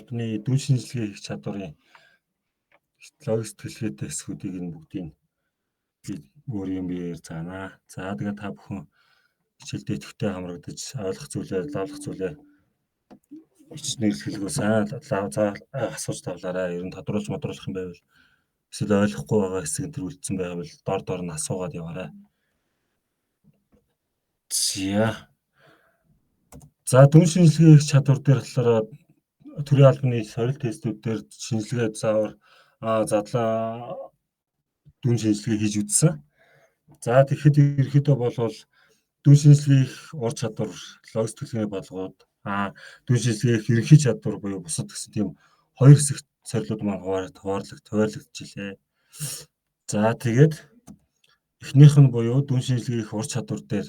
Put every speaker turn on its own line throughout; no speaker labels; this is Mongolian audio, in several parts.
албаны дүн шинжилгээ хийх чадварын логик сэтгэлгээтэй хэсгүүдийг нь бүгдийг би өөрийн биеэр заана. За тэгээ та бүхэн хичээлдээ идэвхтэй хамрагдаж ойлгох зүйлээ, лавлах зүйлээ хичнээн хэлгөө сайн за асууж тавлаарай. Ер нь тодруулж модруулах юм байвал эсвэл ойлгохгүй байгаа хэсэг энэ төр үлдсэн байвал дор дор нь асуугаад яваарай. За. За дүн шинжилгээ хийх чадвар дээр болохоор төрийн албаны сорилт тестүүд дээр шинжилгээ заавар задлаа дүн шинжилгээ хийж үзсэн. За тэгэхэд ерөөхдөө бол дүн шинжилгээ хийх ур чадвар, логик сэтгэлгээний бодлогууд, дүн шинжилгээ хийх ерөнхий чадвар буюу бусад гэсэн тийм хоёр хэсэгт сорилууд маань хуваарлагдчихлээ. За тэгээд эхнийх нь буюу дүн шинжилгээ хийх ур чадвар дээр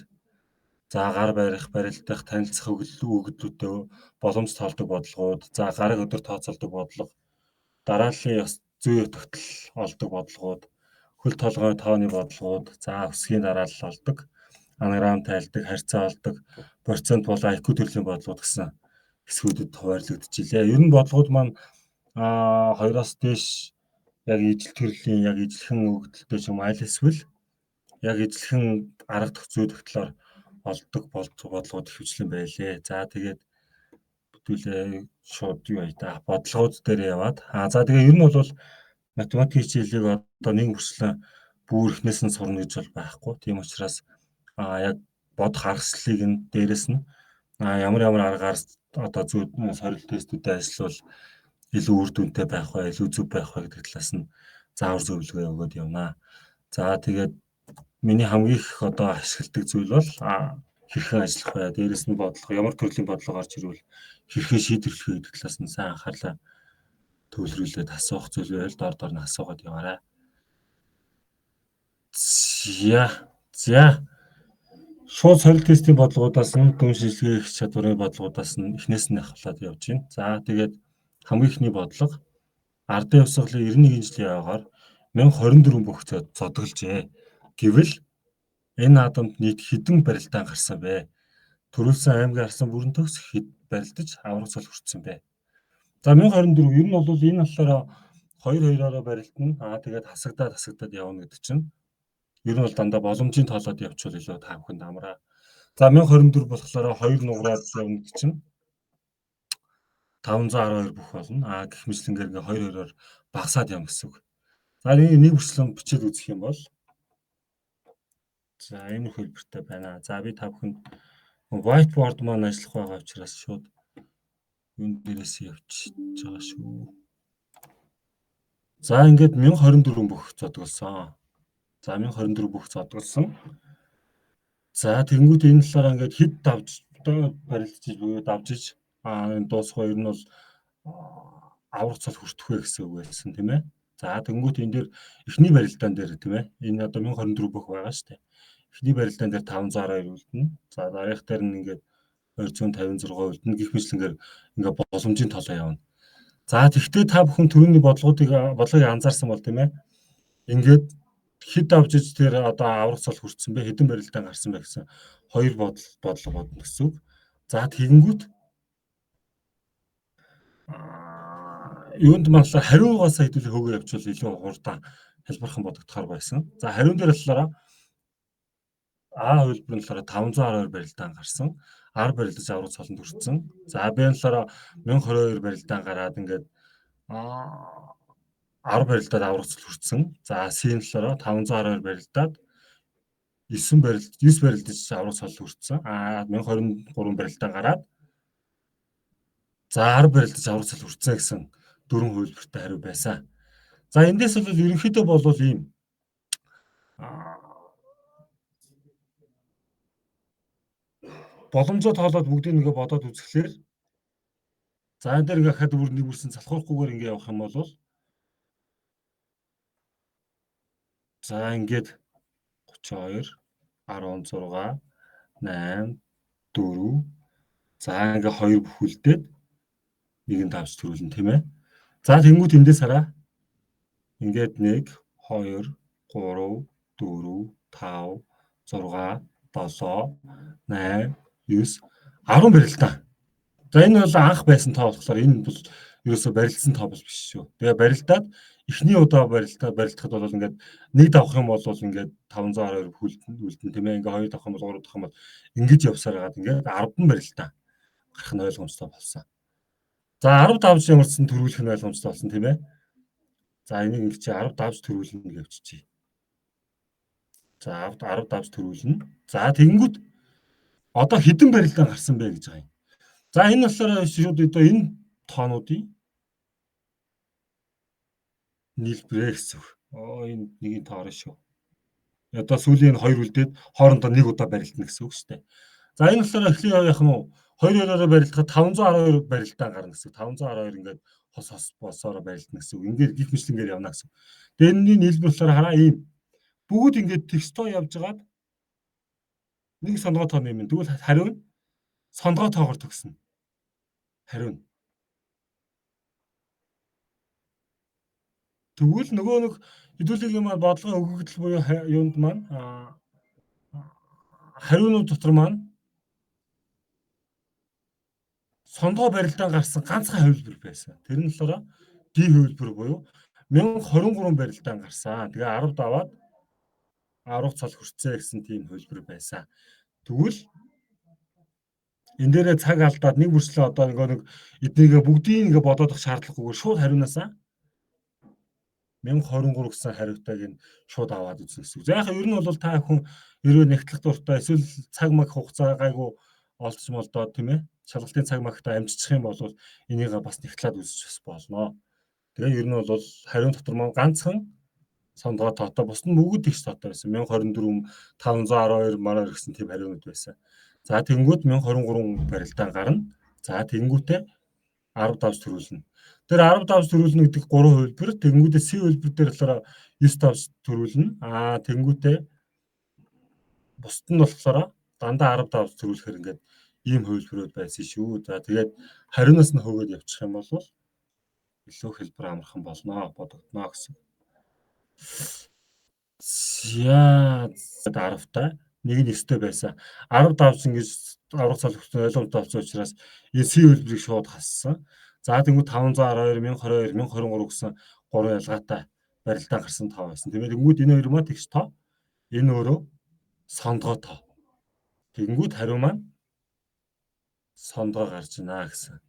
за гар барих, барилдах, танилцах өгөгдлүүдтэй боломж тоолдог бодлогууд, за гараг өдөр тооцоолдог бодлого, дарааллын ёс зүй тогтол олдог бодлогууд, хөл толгойн тооны бодлогууд, за өсгийн дараалал олдог, анаграм тайлдаг, харьцаа олдог, процент болон IQ төрлийн бодлогууд гэсэн хэсгүүдэд хуваарлагдчихлээ. Ер нь бодлогууд маань хоёроос дээш яг ижил төрлийн яг ижилхэн өгөгдөлтэй ч юм аль эсвэл яг ижилхэн арга зүй тогтлоор олдог бодлогууд ихэвчлэн байлээ. За тэгээд бүтүүлээ шууд юу яа та бодлогууд дээр яваад за тэгээ ер нь бол математикийн хичээлийг одоо нэг мөрчлөн бүр эхнээс нь сурна гэж бол байхгүй. Тийм учраас яг бодох аргачлалыг нь дээрэс нь ямар ямар аргаар одоо зүй сорилт тестүүдэд ажиллавал илүү үр дүнтэй байх вэ, илүү зөв байх вэ гэдэг талаас нь заавар зөвлөгөө өгөөд явна. За тэгээд миний хамгийн их одоо ашигладаг зүйл бол хэрхэн ажиллах вэ? Дээрэс нь бодлого, ямар төрлийн бодлого гарч ирвэл хэрхэн шийдвэрлэх вэ гэдэг талаас нь сайн анхаарлаа төвлөрүүлээд асуух зүйл байвал дор дор нь асуугаад яваарай. За. За. Шууд сорилт тестийн бодлогуудаас нь дүн шинжилгээ хийх чадварын бодлогуудаас нь эхнээс нь ахлаад явж байна. За тэгээд хамгийн эхний бодлого ардын хувьсгалын 91 жилийн ойгоор 1024 бүх зодголжээ. Гэвэл энэ наадамд нийт хэдэн барилдаан гарсан бэ? Төрүүлсэн аймгийн арсан бүрэн төгс хэд барилдаж авраг цол хүртсэн бэ? За 1024 ер нь бол энэ болохоор 2 2-оороо барилдана. Тэгээд хасагдаад хасагдаад явна гэдэг чинь ер нь бол дандаа боломжийн тоолоод явуучвал илүү та бүхэнд амраа. За 1024 болохоор 2 нугараад явна гэдэг чинь 512 бүх болно. Гэх мэтлэнгээр ингээ 2 2-оор багасаад явна гэсэн үг. За нэг бүрчлэн бичээд үзэх юм бол за энэ хөлбөртэй байна. За би та бүхэнд whiteboard маань ажиллах байгаа учраас шууд юун дээрээс явчихж байгаа шүү. За ингээд 1024 бүх зодголсон. За 1024 бүх зодголсон. За тэгэнгүүт энэ талаараа ингээд хэд давж одоо барилдаж буюу давжиж энэ дуусах ер нь бол аврах цол хүртэх вэ гэсэн үг байсан тийм ээ. За тэгэнгүүт энэ дээр эхний барилдаан дээр тийм ээ. Энэ одоо 1024 бүх байгаа шүү дээ. Эхний барилдаан дээр 512 үлдэнэ. За дараагийнх дээр нь ингээд 256 үлдэнэ гэх мэтлэнгээр ингээд боломжийн толоо явна. За тэгвэл та бүхэн түрүүний бодлогыг анзаарсан бол тийм ээ. Ингээд хэд авч иж тэр одоо аврах цол хүртсэн бэ? Хэдэн барилдаан гарсан бэ гэсэн хоёр бодлого бодно гэсэн үг. За тэгэнгүүт юунд маань хариугаас хэдүүлээ хөөгөө явуучвал илүү хурдан хэлбэрхэн бодогдохоор байсан. За хариун дээр болохоор А хувилбар нь болохоор 512 барилдаан гарсан. 10 барилдаж аврах цолонд хүрсэн. За Б нь болохоор 1022 барилдаан гараад ингээд 10 барилдаад аврах цол хүрсэн. За С нь болохоор 512 барилдаад 9 барилдаж аврах цол хүрсэн. 1023 барилдаан гараад за 10 барилдаж аврах цол хүрсэн гэсэн дөрвөн хувилбартай хариу байсан. За эндээс бол ерөнхийдөө бол ийм боломжоо тоолоод бүгдийг нэгэ бодоод үзэхлээр за энэ дээр ингээ хад бүр нэг бүрсэн залхуурахгүйгээр ингээ явах юм бол за ингээд 32 16 8 4 за ингээ 2 бүхүүлдээд нэг нь тавч төрүүлнэ тийм ээ. За тэнгуут эндээс хараа. Ингээд 1 2 3 4 5 6 7 8 9 10 барилдаан. За энэ бол анх байсан тоо болохоор энэ бол Ерөөсө барилдсан тоо бол биш шүү. Тэгээ барилдаад эхний удаа барилдахад бол ингээд нэг давах юм бол ингээд 512 үлдэн тийм ээ. Ингээд хоёр давах юм бол 3 давах юм бол ингэж явсаар хагаад ингээд 10 барилдаа гарах нь ойлгомжтой болсон. За 10 давж ямарчсан төрүүлэх нь ойлгомжтой болсон тийм ээ. За энийг ингэж 10 давж төрүүлнэ гэж явчихъя. За 10 давж төрүүлнэ. За тэгэнгүүт одоо хэдэн барилдаан гарсан бэ гэж байгаа юм. За энэ болохоор шууд одоо энэ тоонуудын нийлбэрээ гэсэн үг. Оо энэ нэгийн тоо орно шүү. Одоо сүүлийн хоёр үлдээд хоорондоо нэг удаа барилдана гэсэн үг шүү дээ. За энэ болохоор эхлэе яах нь вэ? 2-2-ороо барилдахад 512 барилдаан гарна гэсэн үг. 512 ингээд хос хос болсоороо барилдана гэсэн үг. Ингээд гих мэтлэнгээр явна гэсэн үг. Тэгээ энэний нийлбэр болохоор хараа ийм бүгд ингээд текстоо явж байгаад нэг сонгоо тоо нэмэн. Тэгвэл хариу нь сонгоо тоогоор төгснө. Хариу нь. Тэгвэл нөгөө нэг хэдүүлгийн маань бодлогын өгөгдөл буюу юунд маань хариунууд дотор маань сондгоо барилдаан гарсан ганцхан хувилбар байсан. Тэр нь болохоор D хувилбар буюу 1023 барилдаан гарсан. Тэгээ 10 даваад 10 цал хүрцээ гэсэн тийм хувилбар байсан. Тэгвэл энэ дээрээ цаг алдаад нэг бүрчлээ одоо нөгөө нэг эднийгээ бүгдийг ингээ бодоод ах шаардлагагүйгээр шууд хариунаасаа 1023 гэсэн хариутайг нь шууд аваад үзнэ гэсэн үг. За яг ер нь бол та хүн ерөө нэгтлэх дуртай эсвэл цаг маг хугацаа гайгүй олдч молдоод тийм ээ шалгалтын цаг магтаа амжчих юм бол энийг бас нэгтлээд үзэж бас болно. Тэгээ ер нь бол хариун дотор маань ганцхан сондгоо тоотой бус нь бүгд их тоотой байсан. 1024 512 мараар гэсэн тийм хариунууд байсан. За тэгэнгүүт 1023 барилдаан гарна. За тэгэнгүүтээ 10 давж төрүүлнэ. Тэр 10 давж төрүүлнэ гэдэг 3 хувилбар. Тэгэнгүүтээ C хувилбар дээр болохоор 9 давж төрүүлнэ. Аа тэгэнгүүтээ бусд нь болохоор дандаа 10 давж төрүүлэхээр ингээд ийм хувилбарууд байсан шүү. За тэгээд хариунаас нь хөөгөөд явчих юм бол илүү хэлбэр амархан болно бодогдно гэсэн. За 10-тай нэг нь 9-тэй байсан. 10 давж ингэж аврах цал өгсөн ойлгомжтой болсон учраас энэ C хувилбарыг шууд хассан. За тэнгуү 512, 1022, 1023 гэсэн гурван ялгаатай барилдаан гарсан тоо байсан. Тийм ээ. Тэнгүүд энэ хоёр маа тэгш тоо. Энэ өөрөө сондгоо тоо. Тэнгүүд хариу маань сондгоо гарч байна гэсэн.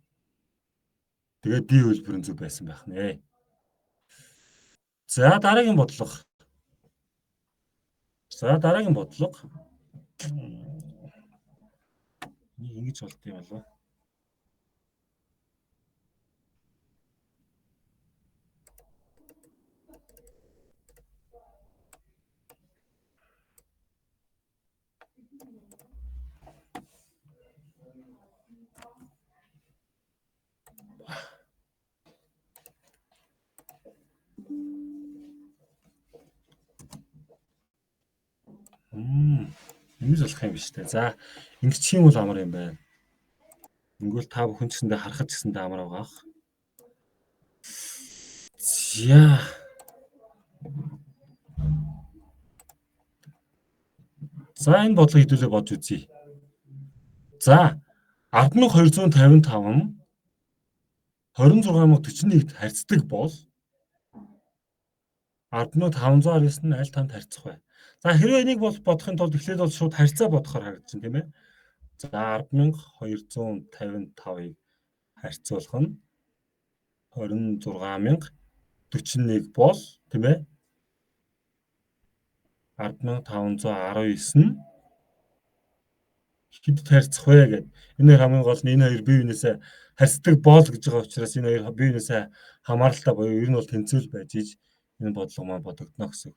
Тэгээд D хувилбар нь зөв байсан байх нэ. За дараагийн бодлого. За дараагийн бодлого. Энийг ингэж болд юм болов. Ингэж болох юм биш үү? За ингэчих юм бол амар юм байна. Ингэвэл та бүхэн ч гэсэндээ харахад ч гэсэндээ амар байгаа. За. За энэ бодлого хэдүүлээ бодж үзье. За 10255 26041-д харьцдаг бол 10519 нь аль танд харьцах вэ? За хэрвээ энийг бол бодохын тулд эхлээд бол шууд харьцаа бодохоор харагдаж байна тийм ээ. За 10255-ыг харьцуулах нь 26041 бол тийм ээ. 10519 нь хэдэд харьцах вэ гэд. Энэ хоёр хамгийн гол нь энэ хоёр бие биенээсээ харьцдаг бол гэж байгаа учраас энэ хоёр бие биенээсээ хамааралтай буюу ер нь бол тэнцвэл байж иж энэ бодлого маань бодогдно гэсэн.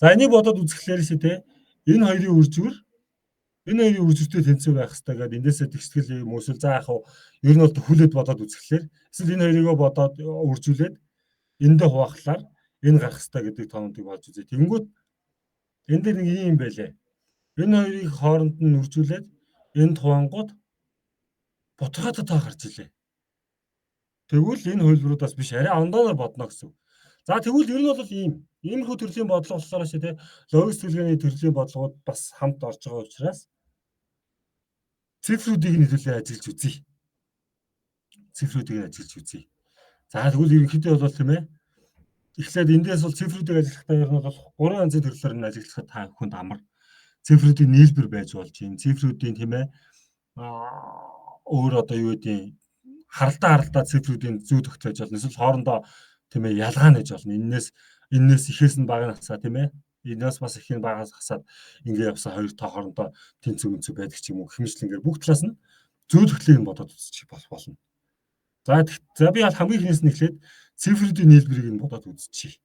За энийг бодоод үзэхлээр шээ те энэ хоёрын үржвэр энэ хоёрын үржвэртэй тэнцвэр байх хэрэгтэй гэдэг эндээсээ тэгсгэл юм эсвэл за яг ер нь бол төхүүлээд бодоод үзэхлээр эсвэл энэ хоёрыгоо бодоод үржүүлээд эндээ хуваахлаар энэ гарах хэрэгтэй гэдэг тоонуудыг бодж үзье. Тэнгүүд энэ дээр нэг юм байлээ. Энэ хоёрыг хооронд нь үржүүлээд энд хуваангууд бутгаатай тоо гарч илээ. Тэгвэл энэ хувилбаруудаас биш арай ондооноор бодно гэсэн. За тэгвэл ер нь бол ийм иймэрхүү төрлийн бодлого болохоор шээ те логик сэтгэлгээний төрлийн бодлогууд бас хамт орж байгаа учраас цифрүүдийг нь хэдүүлээ ажиллаж үзье. Цифрүүдийг нь ажиллаж үзье. За тэгвэл ерөнхийдөө бол тийм ээ. Эхлээд эндээс бол цифрүүдийг ажиглахдаа ер нь бол гурван янзын төрлөөр нь ажиглахад та бүхэнд амар. Цифрүүдийн нийлбэр байж болж байна. Цифрүүдийн тийм ээ өөр одоо юу гэдэг харалдаа цифрүүдийн зүй тогтоож болно. Эсвэл хоорондоо тийм ээ ялгаа нэж болно. Эннээс ихээс нь бага хасаа тийм ээ. Энээс бас их нь багаас хасаад ингээ явсан хоёр тоо хоорондоо тэнцүү үнцүү байдаг ч юм уу. Хэмжлэнгээр бүх талаас нь зүй тогтлыг нь бодоод үзчих болно. За би хамгийн ихнээс нь эхлээд цифрүүдийн нийлбэрийг нь бодоод үзчихье.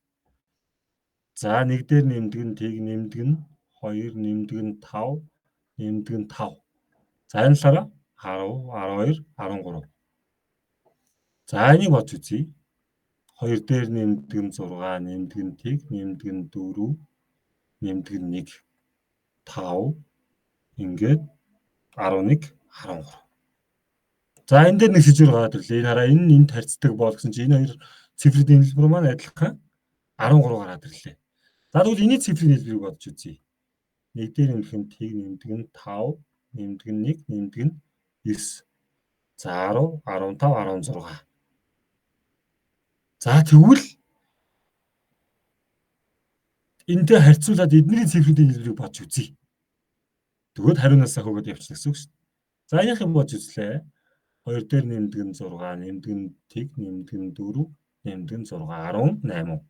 За 1 дээр нэмдэг нь тэг нэмдэг нь 2 нэмдэг нь 5 нэмдэг нь 5. За энэ талаараа 10, 12, 13. За энийг бодж үзье. 2 дээр нэмдэг нь 6, нэмдэг нь тэг, нэмдэг нь 4, нэмдэг нь 1, 5 ингээд 11, 13. За энэ дээр нэг сэжүүр гараад ирлээ. Энэ хараа энэ энд харьцдаг бол гэсэн чинь энэ хоёр цифрийн нийлбэр маань адилхан 13 гараад ирлээ. За тэгвэл энэний цифрийн нийлбэрийг бодож үзье. 1 дээр нэмэх нь тэг, нэмдэг нь 5, нэмдэг нь 1, нэмдэг нь 9. За 10, 15, 16. За тэгвэл энэтэй харьцуулаад эдний цифрийн нийлбэрийг бодож үзье. Тэгвэл хариунаасаа хөөгөөд явчихна гэсэн үг шүү дээ. За энийхийг бодож үзлээ. 2 дээр нэмдэг нь 6, нэмдэг нь тэг, нэмдэг нь 4, нэмдэг нь 6, 18.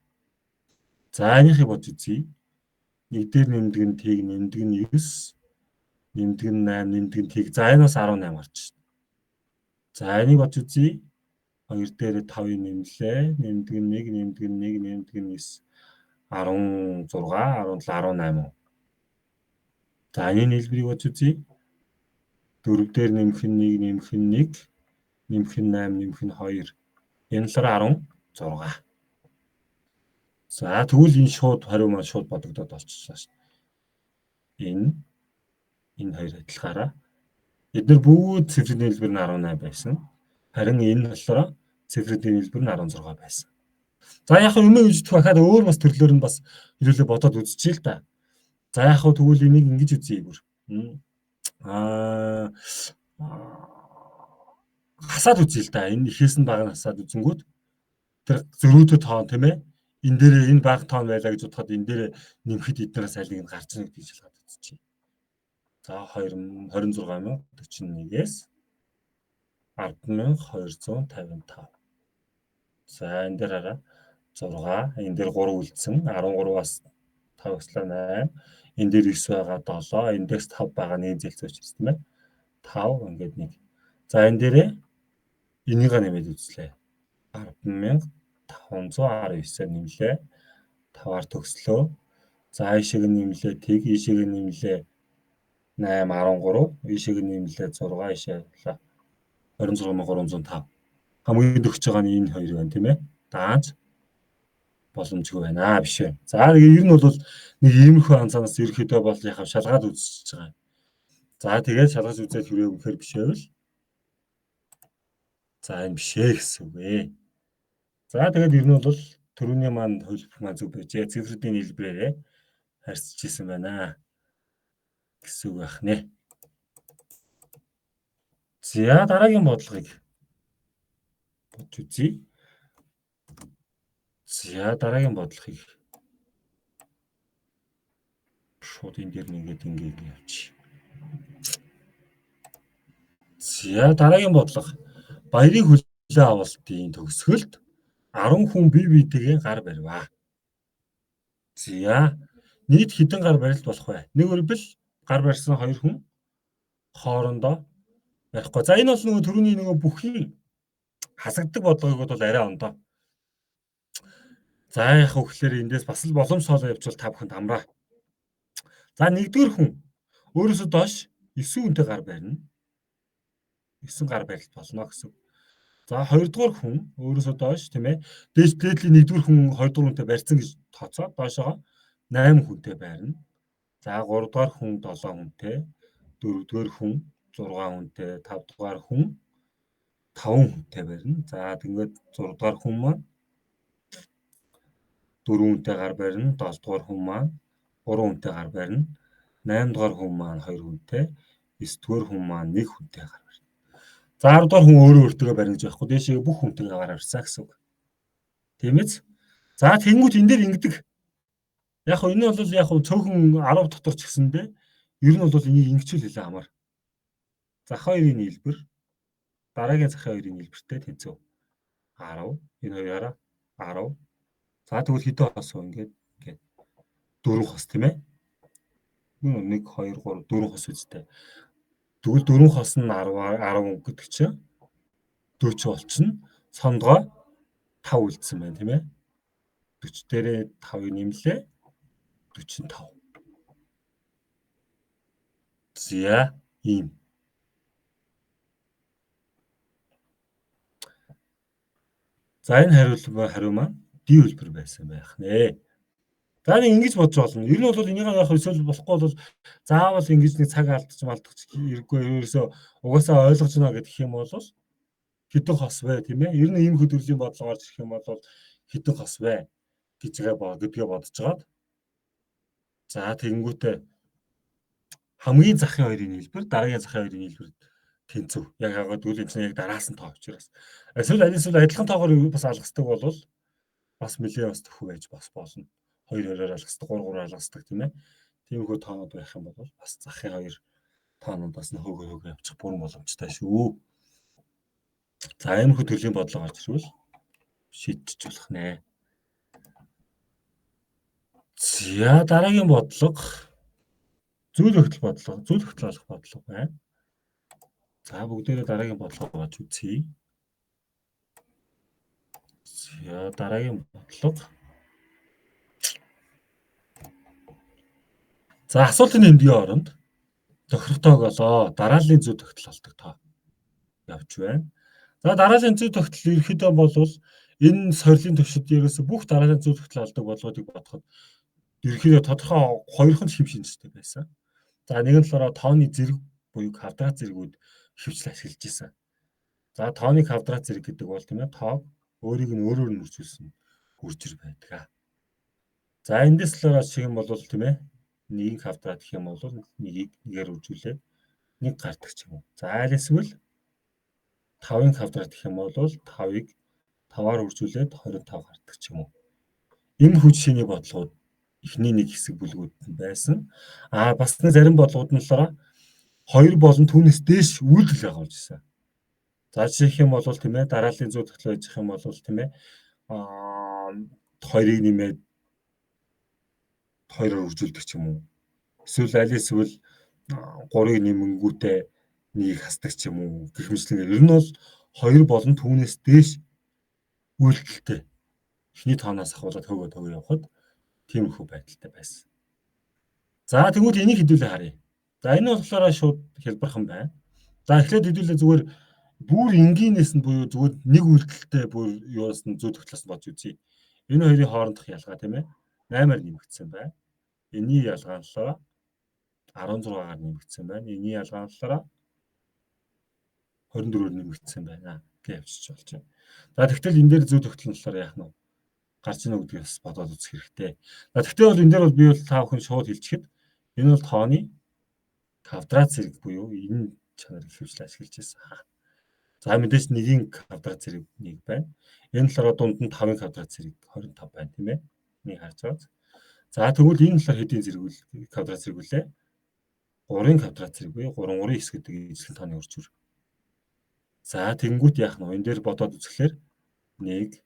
За энийхийг бодож үзье. 1 дээр нэмдэг нь тэг, нэмдэг нь 9, нэмдэг нь 8, нэмдэг нь тэг. За энэ бас 18 гарч байна. За энийг бодож үзье. 2 дээр 5-ыг нэмлээ. Нэмдэг нь 1, нэмдэг нь 1, нэмдэг нь 9. 16, 17, 18. За энэ нийлбэрийг бодож үзье. 4 дээр нэмэх нь 1, нэмэх нь 1, нэмэх нь 8, нэмэх нь 2. Энэ талаар 16. За тэгвэл энэ шууд хариу маань шууд бодогдоод болчихлоо шүү дээ. Энэ хоёр адилхаараа эдгээр бүгд цифрийн нийлбэр нь 18 байсан. Харин энэ болохоор цифрийн нийлбэр нь 16 байсан. За яг юм гэж дахиад өөр бас төрлөөр нь бас хэдүүлээ бодоод үзчихье л да. За яг хөө тэгвэл энийг ингэж үзье бүр. Хасаад үзье л да. Энэ ихээс нь бага хасаад үзэнгүүт тэр зөрүүтэй тоон тийм ээ. Энэ дээр энэ бага тоон байлаа гэж бодоход энэ дээр нэмэхэд эднээс аль нэг нь гарч ирнэ гэдгийг шалгаад үзчихье. За 26041-ээс 10255. За энэ дээр хараа 6, энэ дээр 3 үлдсэн. 13-аас 5 өслөө 8. Энэ дээр 9 байгаа 7, индекс 5 байгаа нэг зэлцээ учраас тийм ээ. 5 ингээд 1. За энэ дээрээ энийгээ нэмээд үзлээ. 10519-ээр нэмлээ. 5-аар төгслөө. За ийшээ нэмлээ тэг, ийшээ нэмлээ 8 13, ийшээ нэмлээ 6, ийшээ 26305. Хамгийн төгсөж байгаа нь энэ хоёр байна тийм ээ. Даанч боломжгүй байна биш вэ. За тэгээ ер нь бол нэг иймэрхүү анзаанаас ерөөхдөө бол яхав шалгаад үзчихэж байгаа юм. За тэгээд шалгаж үзээд хэрэг үнэхээр биш байвал за энэ биш ээ гэсэн үг ээ. За тэгээд ер нь бол түрүүний маань хөлбөх маань зөв байжээ. Цифрүүдийн нийлбэрээрээ харьцаж исэн байна гэсэн үг байх нэ. За дараагийн бодлогыг бодож үзье. За дараагийн бодлогыг шууд энэ дээр нэгээд ингээд явчих. За дараагийн бодлого баярын хүлээн авалтын төгсгөлд 10 хүн бие биетэйгээ гар бариваа. За нийт хэдэн гар барилт болох вэ? Нэг өрбөл гар барьсан хоёр хүн хоорондоо барихгүй. За энэ бол нөгөө түрүүний нөгөө бүхний хасагддаг бодлогыг бол арай ондоо. За яг хөглөөр эндээс бас л боломж соолоо явуул та бүхэнд амраа. За нэгдүгээр хүн өөрөөсөө доош 9 хүнтэй гар барина. 9 гар барилт болно гэсэн. За хоёрдугаар хүн өөрөөсөө доош тийм ээ. Дээш дээдлийн нэгдүгээр хүн хоёрдугаар хүнтэй барьсан гэж тооцоо. Доошоогоо 8 хүнтэй байрна. За гуравдугаар хүн 7 хүнтэй, дөрөвдүгээр хүн 6 хүнтэй, тавдугаар хүн 5 хүнтэй барина. За тэгээд 6 дугаар хүн маань 4 хүнтэй гар барина, 7 дугаар хүн маань 3 хүнтэй гар барина, 8 дугаар хүн маань 2 хүнтэй, 9 дугаар хүн маань 1 хүнтэй гар барина. За 10 дугаар хүн өөрөө өөртөө барина гэж байхгүй. Дээшээ бүх хүнтэйгээ гар барьсан гэсэн үг. Тийм ээ. За тэнгуут энэ дээр ингэдэг. Яг хөө энэ бол яг хөө цөөхөн 10 дотор ч гэсэндээ ер нь бол энийг ингэчүүл хэлээ амар. Зах хоёрын нийлбэр дараагийн захын хоёрын нийлбэртэй тэнцв. 10 энэ хоёроо 10. За тэгвэл хэдэн хос вэ? Ингээд ингээд 4 хос тийм ээ. 1 2 3 4 хос үстэй. Тэгвэл 4 хос нь 10 10 гэдэг чинь 40 болчихно. Сондгоо 5 үлдсэн байна тийм ээ. 40 дээрээ 5-ыг нэмлээ. 45. За ийм. За энэ хариу маань D үлбэр байсан байх нэ. За нэг ингэж бодож болно. Ер нь бол энийг яг эсвэл болохгүй бол заавал ингэж нэг цаг алдчих малдах хэрэггүй ерөөсөө угаасаа ойлгож байна гэдэг юм бол хэдэн хос вэ тийм ээ. Ер нь ийм хөдөлгөөний бодлого гарч ирэх юм бол хэдэн хос вэ гэж гэдгээ бодож жагаад за тэгэнгүүтээ хамгийн захын хоёрын нийлбэр дараагийн захын хоёрын нийлбэр тэнцв. Яг яагаад гэвэл энэ чинь яг дараас нь тоо учраас. Эсвэл аль эсвэл адилхан тоогоор бас алгасдаг бол бас нэлээ бас төхөө байж бас болно. 2 2-оор алгасдаг, 3 3-аар алгасдаг тийм ээ. Тиймэрхүү тоонууд байх юм бол бас захын хоёр тоонуудаас нь хөөгөө хөөгөө явчих бүрэн боломжтой шүү. За иймэрхүү төрлийн бодлого гарч ирвэл шийдчих болох нэ. За дараагийн бодлого зүйл өгтөл бодлого, зүйл өгтөл олох бодлого байна. За бүгдээрээ дараагийн бодлого болж үзье. За дараагийн бодлого. За асуултын нэмдгийн оронд тохирох тоог олоо. Дарааллын зүй тогтол олдог тоо явж байна. За дарааллын зүй тогтол ерөнхийдөө бол энэ сорилын төвшөд ерөөсө бүх дарааллын зүй тогтол олдог бодлогыг бодоход ерөнхийдөө тодорхой хоёрхан хэв шинжтэй байсан. За нэг нь болохоор тооны зэрэг буюу квадрат зэргүүд хөвчл ашиглаж исэн. За тооны квадрат зэрэг гэдэг бол тийм ээ тоог өөрийг нь өөрөөр нь үржүүлсэн үржир байдаг. За эндээс болохоор шиг юм бол тийм ээ 1-ийн квадрат гэх юм бол 1-ийг 1-ээр үржүүлээд 1 гардаг ч юм уу. За аль эсвэл 5-ын квадрат гэх юм бол 5-ыг 5-аар үржүүлээд 25 гардаг ч юм уу. Энэ хүч жишээний бодлогууд эхний нэг хэсэг бүлгүүд нь байсан. А бас нэг зарим бодлогууд нь болохоор 2 болон түүнээс дээш үйлдэл агуулж ирсэн. За жишээх юм бол тийм ээ дарааллын зүй тогтол байж юм бол тийм ээ 2-ыг нэмээд 2-оор үржүүлдэг ч юм уу. Эсвэл аль эсвэл 3-ыг нэмэнгүүтээ 1-ийг хасдаг ч юм уу гэх мэтлэнгээр ер нь бол 2 болон түүнээс дээш үйлдэлтэй эхний тооноос ахуулаад хөөгөө төгөө явхад тиймэрхүү байдалтай байсан. За тэгвэл энийг хэдүүлээ харъя. За энэ болохоор шууд хэлбэрхэн байна. За эхлээд хэдүүлээ зүгээр бүр энгийнээс нь буюу зүгээр нэг үйлдэлтэй бүр юуаас нь зүй тогтлоос нь бодж үзье. Энэ хоёрын хоорондох ялгаа тийм ээ 8-аар нэмэгдсэн байна. Энийн ялгаа нь болохоор 16-аар нэмэгдсэн байна. Энийн ялгаа нь болохоор 24-оор нэмэгдсэн байна гэж явчих болж байна. За тэгтэл энэ дээр зүй тогтол нь болохоор яах нь вэ? Гарч ийнө гэдгийг бас бодоод үзэх хэрэгтэй. За тэгтэл бол энэ дээр бол би бол та бүхэн шууд хэлчихэд энэ бол тооны квадрат зэрэг буюу энэ чанарыг хөвжил ашиглаж байсан. За мэдээж 1-ийн квадрат зэрэг 1 байна. Энэ болохоор дунд нь 5-ын квадрат зэрэг 25 байна тийм ээ. Энийг харж байгаа. За тэгвэл энэ болохоор хэдийн зэрэг үл квадрат зэрэг үлээ? 3-ын квадрат зэрэг буюу 3 3 9 гэдэг ижилхэн тооны үржвэр. За тэгэнгүүт яах нь вэ? Энэ дээр бодоод үзэхлээр 1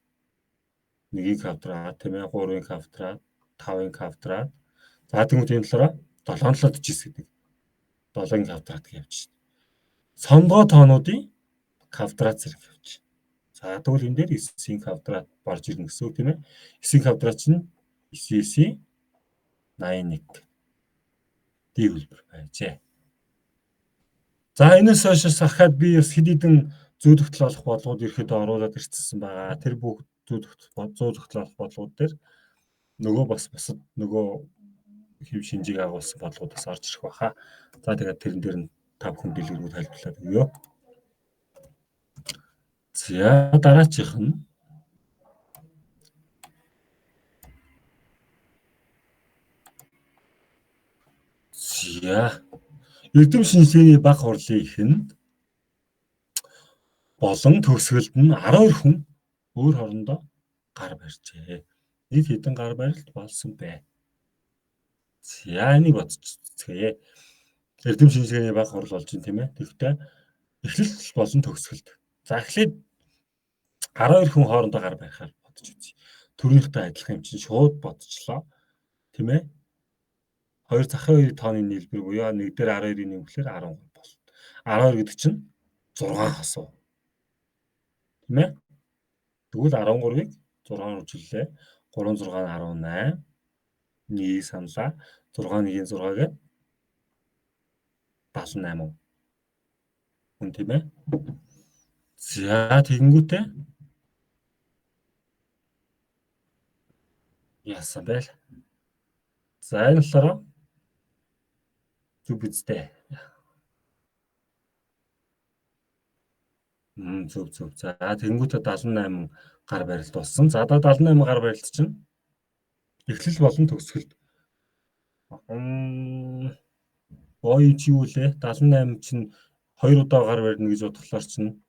1-ийн квадрат тийм ээ 3-ын квадрат 5-ын квадрат. За тэгэнгүүт энэ болохоор 7 7 49 гэдэг 7-ын квадрат гэж явж шин. Сондгоо тоонуудын квадрат зэрэг явж. За тэгвэл энэ дээр 9-ийн квадрат борж ирнэ гэсэн үг тийм ээ. 9-ийн квадрат чинь 9 9 81 D хөлбөр байжээ. За энэс хойш сахаад би бас хэд хэдэн зүй тогтол олох бодлогод ерөөхдөө оруулаад ирчихсэн байгаа. Тэр бүх зүй тогтол олох бодлогод дээр нөгөө бас бусад нөгөө хэв шинжийг агуулсан бодлогод бас орж ирэх байхаа. За тэгээд тэрэн дээр нь та бүхэн дэлгэрэнгүй тайлбарлаад өгье. За дараачих нь за эрдэм шинжилгээний баг хурлын эхэнд болон төгсгөлд нь 12 хүн өөр хоорондоо гар барьжээ. Нийт хэдэн гар барилт болсон бэ? За энийг бодчихцгээе. Эрдэм шинжилгээний бага хурал болж байна тийм ээ. Тэгэхдээ эхлэл болон төгсгөлд. За эхлээд 12 хүн хоорондоо гар барихаар бодож үзье. Түрүүнийхтэй адилхан юм чинь шууд бодчихлоо. Тийм ээ. 2 захын 2 тооны нийлбэр буюу 1 дээр 12-ыг нэмэхлээр 13 болно. 12 гэдэг чинь 6 хосуу. Тийм ээ. Тэгвэл 13-ыг 6-аар үржүүллээ. 3 6 нь 18. 1-ийг саналаа. 6 1-ийн 6 гээд 78 хүн тийм ээ. За тэгэнгүүтээ яасан бэ? За энэ болохоор зүг биз дээ. Зөв зөв. За тэгэнгүүтээ 78 гар барилт болсон. За одоо 78 гар барилт чинь эхлэл болон төгсгөлд боо чи юу лээ? 78 чинь 2 удаа гар барина гэж бодглохлоор чинь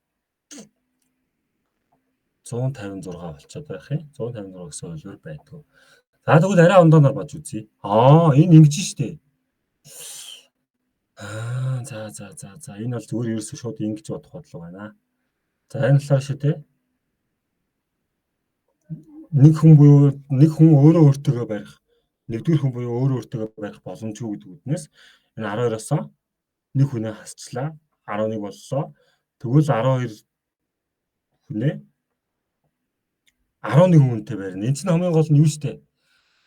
156 болчиход байх юм. 156 гэсэн хувилбар байдгүй. За тэгвэл арай ондооноор бодж үзье. Аа энэ ингэж штэ. Аа за за за за энэ бол зүгээр ерөөсөө шууд ингэж бодох бодлого байна. За энэ талаар шүү дээ. Нэг хүн буюу нэг хүн өөрөө өөртөөгөө барих, нэгдүгээр хүн буюу өөрөө өөртөөгөө барих боломжгүй гэдэг үднээс энэ 12-оос нэг хүнээ хасчлаа. 11 боллоо. Тэгвэл 12 хүнээ 11 хүнтэй барина. Энэ чинь хамгийн гол нь юу штэ?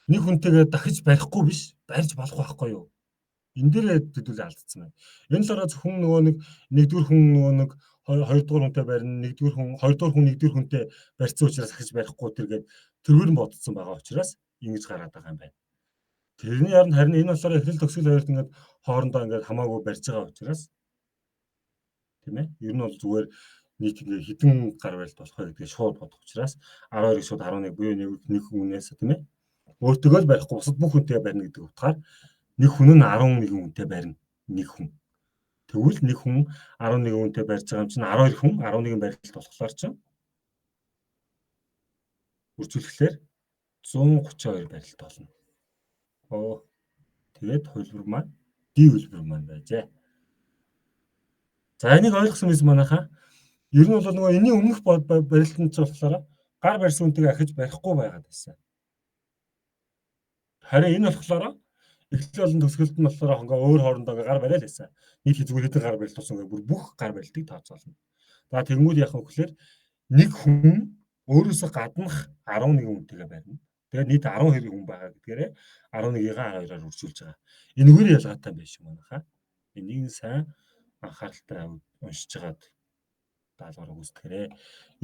Нэг хүнтэйгээ дахиж барихгүй биш, барьж болох байхгүй юу? Энэ дээр хэдүүлээ алдсан байна. Энэ талаараа зөвхөн нөгөө нэг нэгдүгээр хүн нөгөө нэг хоёрдугаар хүнтэй барина, нэгдүгээр хүн, хоёрдугаар хүн нэгдүгээр хүнтэй барьсан учраас дахиж барихгүй тэргээд тэргээр нь бодсон байгаа учраас ингэж гараад байгаа юм байна. Тэрний оронд харин энэ болохоор эхлэл төгсгөл хоёрт ингээд хоорондоо ингээд хамаагүй барьж байгаа учраас тийм ээ. Ер нь бол зүгээр нийт ингээд хэдэн гар барилт болох вэ гэдгийг шууд бодох учраас 12-ыг шууд 11 буюу нэг хүнээс тийм ээ. Өөртөөгөө л барихгүй бусад бүх хүнтэй барина гэдэг утгаар нэг хүн нь 11 хүнтэй барина. Нэг хүн. Тэгвэл нэг хүн 11 хүнтэй барьж байгаа юм чинь 12 хүн 11 барилт болохоор чинь үржүүлэхлээр 132 барилт болно. Оо. Тэгээд хувилбар маань D хувилбар маань байжээ. За энийг ойлгосон биз манайхаа? Ер нь бол нөгөө энэний өмнөх барилтанд ч болохоор гар барьсан хүнтэйгээ ахиж барихгүй байгаад байсан. Харин энэ болохоор эхлэл болон төгсгөлд нь болохоор хонго өөр хоорондоо гар бариал байсан. Нийт зүгээр хэдэн гар барилт болсон гэх бүр бүх гар барилтыг тооцоолно. За тэгэнгүүт яах вэ гэхээр нэг хүн өөрөөсөө гаднах 11 хүнтэйгээ барина. Тэгээд нийт 12 хүн байгаа гэдгээрээ 11-ийг 12-аар үржүүлж байгаа. Энэгээр ялгаатай байх шүү манайхаа. Энийг сайн анхааралтай уншиж хагаад даалгаврыг гүйцэтгэрээ.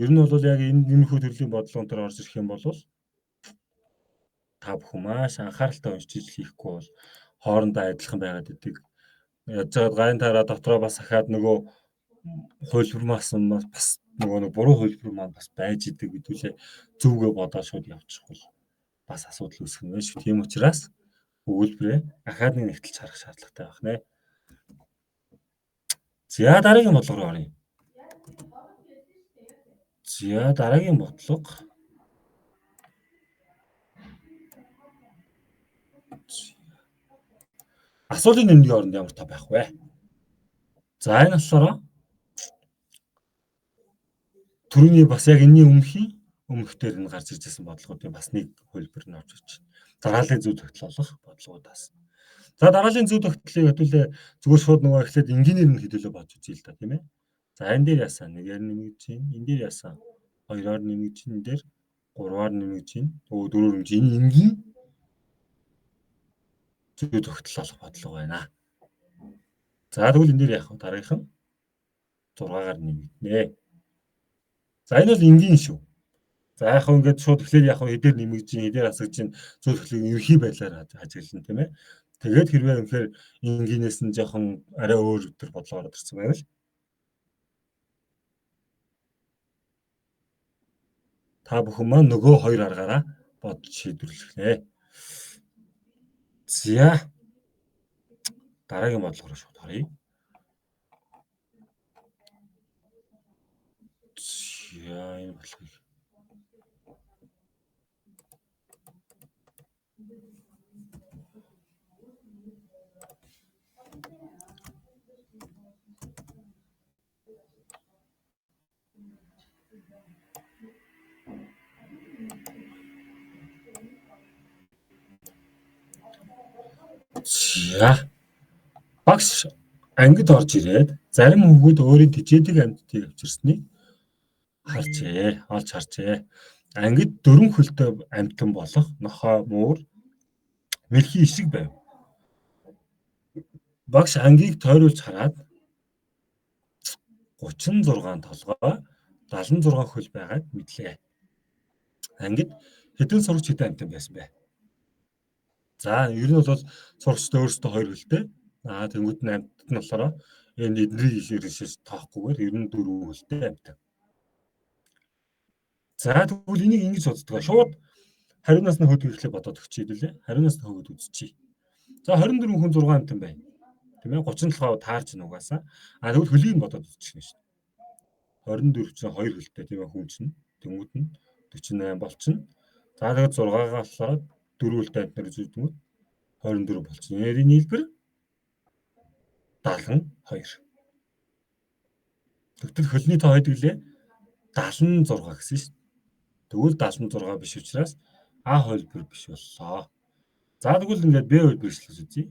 Ер нь бол яг энэ нэмэхүү төрлийн бодлогон дээр орж ирэх юм бол та бүхэн маш анхааралтай уншиж хийхгүй бол хоорондоо адилхан байгаад идэг. Яаж жаад гайн таараа дотроо бас ахаад нөгөө хувилбар бас нөгөө нэг буруу хувилбар маань бас байж идэг гэдүүлээ зөвгөө бодоо шууд явчихвал бас асуудал үүсгэх нь шүү. Тийм учраас өгүүлбэрээ ахаад нэг нэгтэлж харах шаардлагатай байх нэ. За дараагийн бодлого руу оръё. За дараагийн бодлого. Асуулын нэмгийн оронд ямар та байх вэ? За энэ болохоор түрүүний бас яг энэний өмнөхийн өмнөхдөр энэ гарч ирж байсан бодлогоодын бас нэг хувилбар нь орж ирж байна. Дараалын зүй тогтол олох бодлогоудаас. За дараалын зүй тогтлыг хэдүүлээ зүгээр шууд нөгөө эхлээд энгийнээр нь хэдүүлээ бодж үзье л да тийм ээ. За энэ дээр яасан нэгээр нэмэгдэж байна. Энэ дээр яасан хоёроор нэмэгдэж байна. Энэ дээр гурваар нэмэгдэж байна. Өө дөрөөр нэмэгдэж энэ энгийн зүй тогтол олох бодлого байна. За тэгвэл энэ дээр яах вэ? Дараагийнх нь 6-аар нэмэгдэнэ. За энэ бол энгийн шүү. За яг хөө ингээд шууд эхлээд яг хөө хэдээр нэмэгдэж чинь хэдээр хасагч чинь зүй тогтлыг ерхий байдлаар ажиглана тийм ээ. Тэгээд хэрвээ үнэхээр энгийнээс нь жоохон арай өөр төр бодлого ороод ирсэн байвал та бүхэн маань нөгөө хоёр аргаараа бодож шийдвэрлэх нэ. За дараагийн бодлого руу шууд оръё. За энэ бодлогыг За. Багш ангид орж ирээд зарим хүүхэд өөрийн тэжээдэг амьтдыг авчирсныг харжээ, олж харжээ. Ангид 4 хөлтэй амьтан болох нохой, муур, мэлхий ишиг байв. Багш ангийг тойруулж хараад 36 толгой, 76 хөл байгааг мэдлээ. Ангид хэдэн сурагч хэдэн амьтан байсан бэ? За, ер нь бол сурагчтай өөрсдөө 2 хөлтэй. Аа, тэнгууд нь амьтад нь болохоор энэ эднийг ерөөсөө тоохгүйгээр 94 хөлтэй амьтан. За, тэгвэл энийг ингэж боддог. Шууд хариунаас нь хөөдөг ихлэ бодоод өгчээ хэдүүлээ. Хариунаас нь хөөгд үзчихье. За, 24 хүн 6 амьтан байна. Тийм ээ, 37 таарч нугасаа. А тэгвэл хөлийг нь бодоод үзчих нь шүү дээ. 24 чинь 2 хөлтэй тийм ээ хүн чинь. Тэнгүүд нь 48 болчихно. За, тэгээд 6-гаа болохоор 4 хөлтэй амьтнаар үзүүлдэнгүүт 24 болчихно. Ярийн нийлбэр 72. Тэгтэл хөлний тоо хэд гэлээ? 76 гэсэн шүү дээ. Тэгвэл 76 биш учраас А хувилбар биш боллоо. За, тэгвэл ингээд Б хувилбар ишлэж үзье.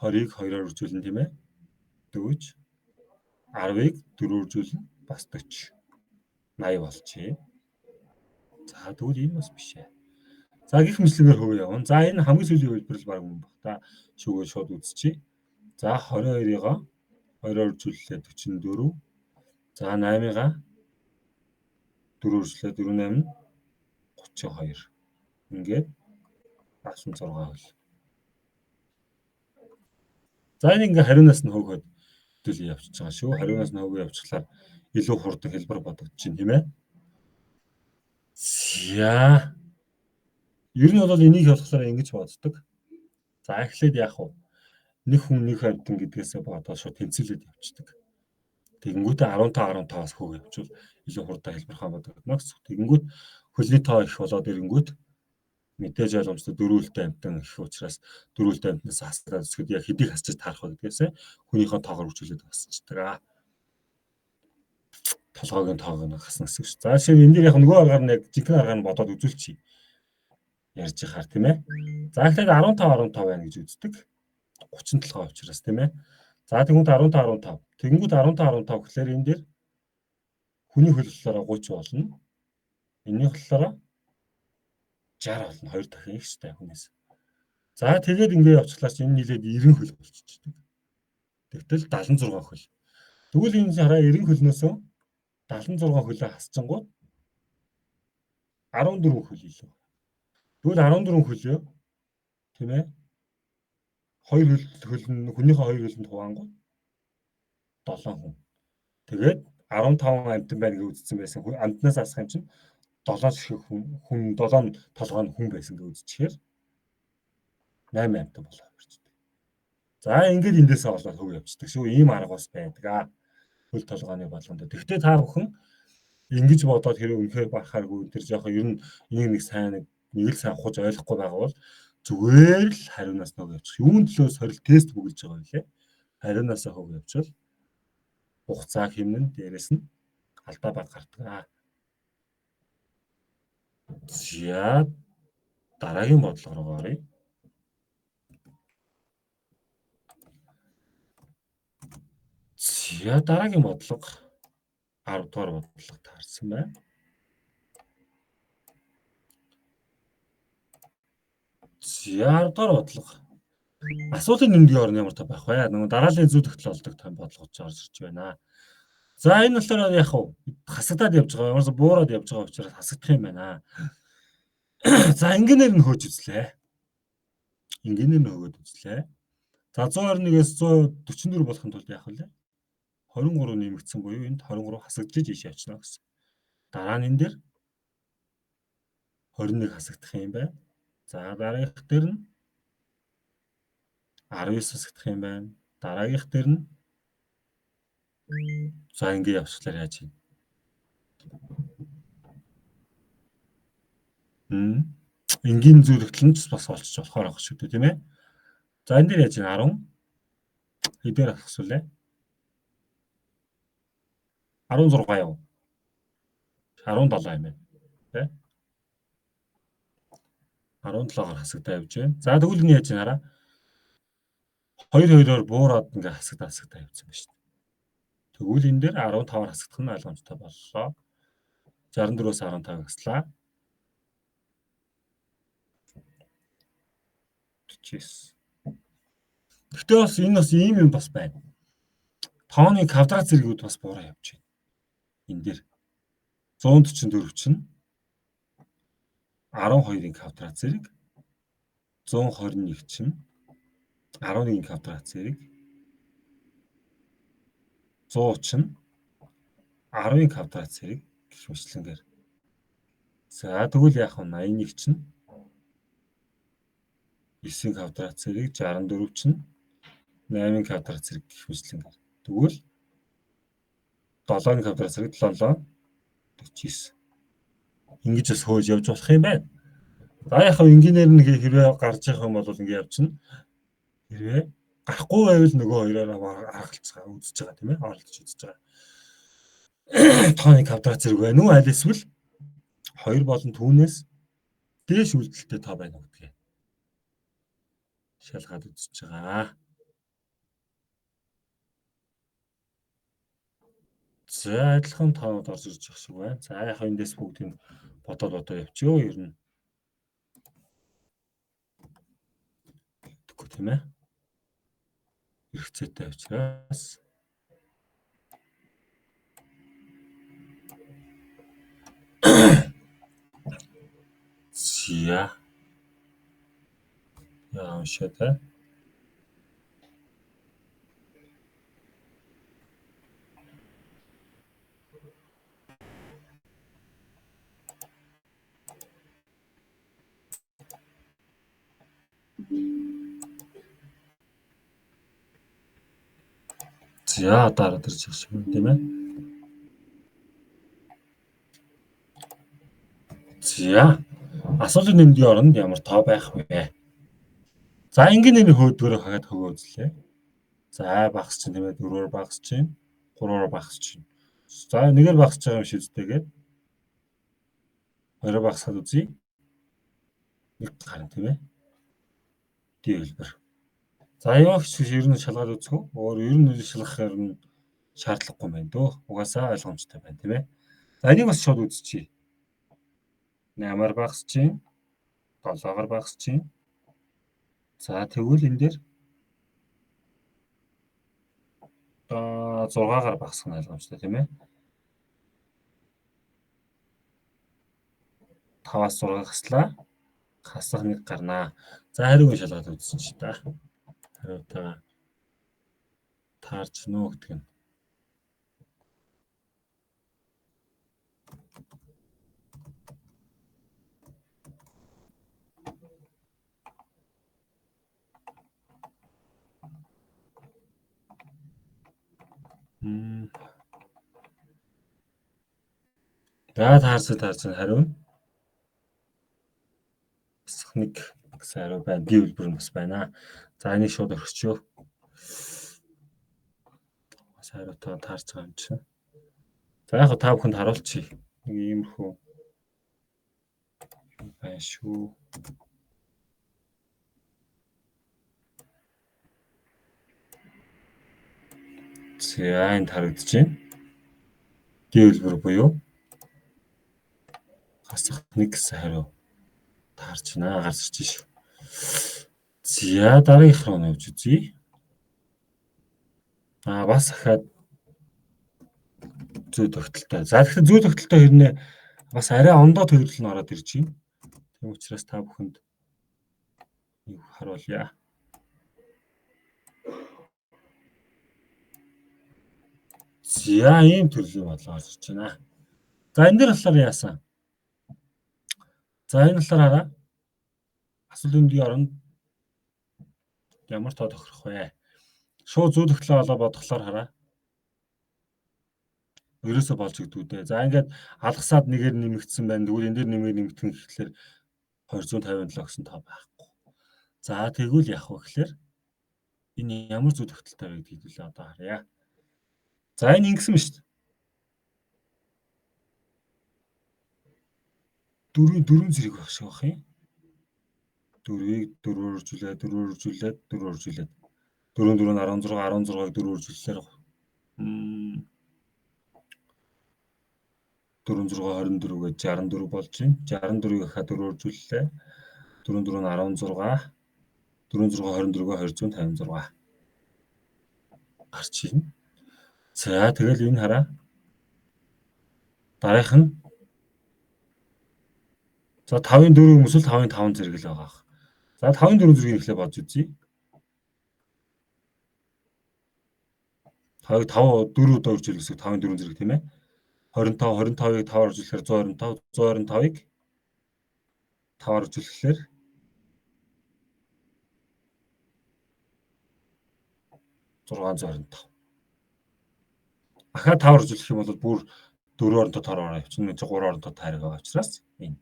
20-ыг 2-оор үржүүлнэ тийм ээ. 40. 10-ыг 4-оор үржүүлнэ. Бас 40. 80 болчихъя. За, тэгвэл энэ бас биш ээ. За, гих мэтлэгээр хөвөө явна. За, энэ хамгийн сүүлийн хувилбар л баг юм баг та. Шүүгээ шууд үзчихье. За, 22-ыг 2-оор үржүүллээ 44. За, 8-ыг 4 үржлээ 4 8 32. Ингээд 76 хөл. За, энэ ингээ хариунаас нь хөөгөөд хэдүүлээ явчихж байгаа шүү. Хариунаас нь хөөгөө явчихлаар илүү хурдан хэлбэр бодогдож байна тийм ээ. За. Ер нь бол энийг болохоор ингэж боддог. За, эхлээд яах вэ? Нэг хүн нэг амьтан гэдгээсээ бодоод шууд тэнцвүүлээд явчихдаг. Тэгэнгүүтээ 15 15-аас хөөгөө явуул илүү хурдан хэлбэрхэн бодогдно гэсэн. Тэгэнгүүт хөлний тоо их болоод ирэнгүүт мэдээж ойлгомжтой дөрвөлтэй амьтан их учраас дөрвөлтэй амьтнаас хасаад үзэхэд яг хэдийг хасчих таарах вэ гэдгээсээ хүнийхээ тоогоор үржүүлээд хасчихдаг. Толгойн тоог нь хасна гэсэн үг шүү. За, жишээ нь энэ дээр яг нөгөө аргаар нь яг жинхэнэ аргаар нь бодоод үзүүлчихье. Ярьж ихаар тийм ээ. За, тэгэхээр 15 15 байна гэж үздэг. 30 толгой учраас тийм ээ. За, тэгвэл 15 15. Тэгэнгүүт 15 15 гэхлээр энэ дээр хүний хөл болохоор 30 болно. Энийх болохоор 60 болно. 2 дахин их штэ хүнээс. За, тэгээд ингээ явчихлаа чи энэ нийлээд 90 хөл болчихдог. Тэгтэл 76 хөл. Тэгвэл энэ хараа 90 хөлнөөсөө 76 хөлөө хасчингууд 14 хөл илүү. Тэгвэл 14 хөлөө тийм ээ 2 хөл нь хүнийхээ 2 хөлөнд хуваангууд 7 хүн. Тэгээд 15 амьтан байна гэж үзсэн байсан. Амьтнаас асах юм чинь 7 ширхэг хүн 7 толгой нь хүн байсан гэж үзчихээр 8 амьтан болоо явчихдаг. За, ингээд эндээсээ олоод хөв явчихдаг шүү. Ийм арга бас байдаг аа. Хөл толгойн болгонд. Тэгвэл та бүхэн ингэж бодоод хэрэг үнэхээр барахааргүй энэ төр жоохон ер нь энийг нэг сайн нэг л сайн ухаж ойлгохгүй байгаа бол зүгээр л хариунаас нөгөө явчих. Юун төлөө сорил тест бүгэлж байгаа вэ? Хариунаасаа хөв явчихвал хугацаа хэмнэн, дээрэс нь алдаа баг гардаг аа. За, дараагийн бодлого руу оръё. За, дараагийн бодлого 10 дугаар бодлого таарсан байна. За, 10 дугаар бодлого. Асуултын нэмдгийн орн ямар та байх вэ? Нөгөө дараалын зүй тогтол олдог тань бодлого орж ирж байна. За, энэ болохоор яг хав хасагдаад явж байгаа. Ямарс буураад явж байгаа учраас хасагдах юм байна. За, ингэнээр нь хөөж үзлээ. Ингэнээр нь хөөгд үзлээ. За, 121-ээс 144 болохын тулд яах вэ? 23 нэмэгдсэн буюу энд 23 хасагдж ийш явчихна гэсэн. Дараа нь энэ дээр 21 хасагдах юм байна. За, дараагийнх дээр нь 19 хасагдах юм байна. Дараагийнх дээр нь за ингэ явчихлаар яаж юм? Энгийн зүйлэгдэл нь ч бас олчж болохоор байгаа шүү дээ, тийм ээ. За, энэ дээр яаж юм 10 хэдээр авах сүлээ? 16 яв. 17 юм байна. Тэ? 17-оор хасагдаа явж байна. За тэгвэл энэ яаж хараа? 2 2-оор буураад ингээ хасагдаа явсан байна шүү дээ. Тэгвэл энэ дээр 15-аар хасагдах нь ойлгомжтой боллоо. 64-өөс 15 хаслаа. 49. Гэхдээ бас энэ бас ийм юм бас байна. Тооны квадрат зэргүүд бас буураа явж байна. Энэ дээр 144 чинь 12-ын квадрат зэрэг, 121 чинь 11-ийн квадрат зэрэг, 100 чинь 10-ын квадрат зэрэг гэх мэтлэнгээр. За тэгвэл яах вэ? 81 чинь 9-ийн квадрат зэрэг, 64 чинь 8-ын квадрат зэрэг гэх мэтлэнгээр. Тэгвэл 7-ын квадрат зэрэг 7 7 49. Ингэж бас хөөж явж болох юм байна. За яг хав энгийнээр нь хэрвээ гарч явах юм бол ингэ явчихна. Хэрвээ гарахгүй байвал нөгөө хоёроор аргалж байгаа, үзэж байгаа тийм ээ, оролдож үзэж байгаа. Тооны квадрат зэрэг байна уу? Аль эсвэл 2 болон түүнээс дээш үйлдэлтэй тоо байна уу гэдгээ шалгаад үзэж байгаа. За адилхан тоонууд орж ирж байгаа шиг байна. За яг эндээс бүгдийг бодоод явчихё ер нь. Тэгэхгүй тийм ээ. Хэрэгцээтэй учраас. За. Яа уншаад байна. За одоо хараад ирж байгаа шиг юм тийм ээ. За асуултын нэмдийн оронд ямар тоо байх вэ? За энгийн нэмийн хөөдгөөрөө хагаад хөгөө үзлээ. За багас чинь тийм ээ 4-өөр багас чинь 3-оор багас чинь. За нэгээр багасж байгаа юм шиг үстэйгээд 2-оор багасгаад үзье. Нэг гарна тийм ээ. Д хэлбэр. За юу ч ер нь шалгаад үзэх үү? Өөр ер нь шалгах ер нь шаардлагагүй юм байна дөө. Угаасаа ойлгомжтой байна тийм ээ. За энийг бас шууд үзчихье. 8-аар багасж чинь 7-оор багасж чинь. За тэгвэл энэ дээр 6-аар багасах нь ойлгомжтой тийм ээ. 5-аас 6 хаслаа. Хасах нэг гарнаа. За хариуг шалгаад үзсэн чи та. Хариутайгаа таарч нөө гэдэг нь. За таарсан хариу нь хасах нэг гэсэн хариу байна. Би үлбэр нь бас байна. За энийг шууд орхичихё. Бас хариутай таарч байгаа юм чинь. За яг та бүхэнд харуулчих. Нэг иймэрхүү юм байна шүү. За энд харагдаж байна. Д үлбэр буюу хасах нэг гэсэн хариу таарч байна. Гарч ирж шүү. За дараагийнх руу явж үзье. Аа бас ахаад зүй тогтолтой. За тэгэхээр зүй тогтолтой хэрнээ бас арай ондоо төрөл нь ороод ирж байна. Тийм учраас та бүхэнд нэг харуулъя. За ийм төрлийн бодлого орж ирж байна. За энэ дээр болохоор яасан? За энэ болохоор хараа. Асуулт үндгийн оронд ямар тоо тохирох вэ? Шууд зүй тогтлоо олоо бодглохлоор хараа. Ерөөсө болж өгдөг дээ. За ингээд алгасаад нэгээр нэмэгдсэн байна. Тэгвэл энэ дээр нэмгээр нэмэгдэх гэхлээр 257 гэсэн тоо байхгүй. За тэгвэл яах вэ гэхлээр энэ ямар зүй тогтолтой вэ гэдгийг хэдүүлээ одоо харъя. За энэ ингэсэн ба шүү дээ. 4 4 зэрэг байх шиг байх юм. 4-ийг 4-өр үржүүлээд 4-өр үржүүлээд 4-өр үржүүлээд 4 4 16 16-ыг 4-өр үржүүлэхээр 4 6 24 гэж 64 болж байна. 64-ийг ахаа 4-өр үржүүллээ. 4 4 16 4 6 24-өө 256 гарч ирнэ. За тэгэл энэ хараа. Дараагийнх нь за 5-ын 4 хүмүүсэл 5-ын 5 зэрэг л байгаа. За 5-ын 4 зэргийг эхлээ бодж үзье. 5-ыг 5 4 удаа үржүүлэх гэсэн 5-ын 4 зэрэг тийм ээ. 25 25-ыг 5-аар үржүүлэхээр 125 125-ыг 5-аар үржүүлэхээр 625. Ахаа 5-аар үржүүлэх юм бол бүр 4 оронтой тоор ороо явчихна. Энд чинь 3 оронтой тайраг байгаа учраас энэ.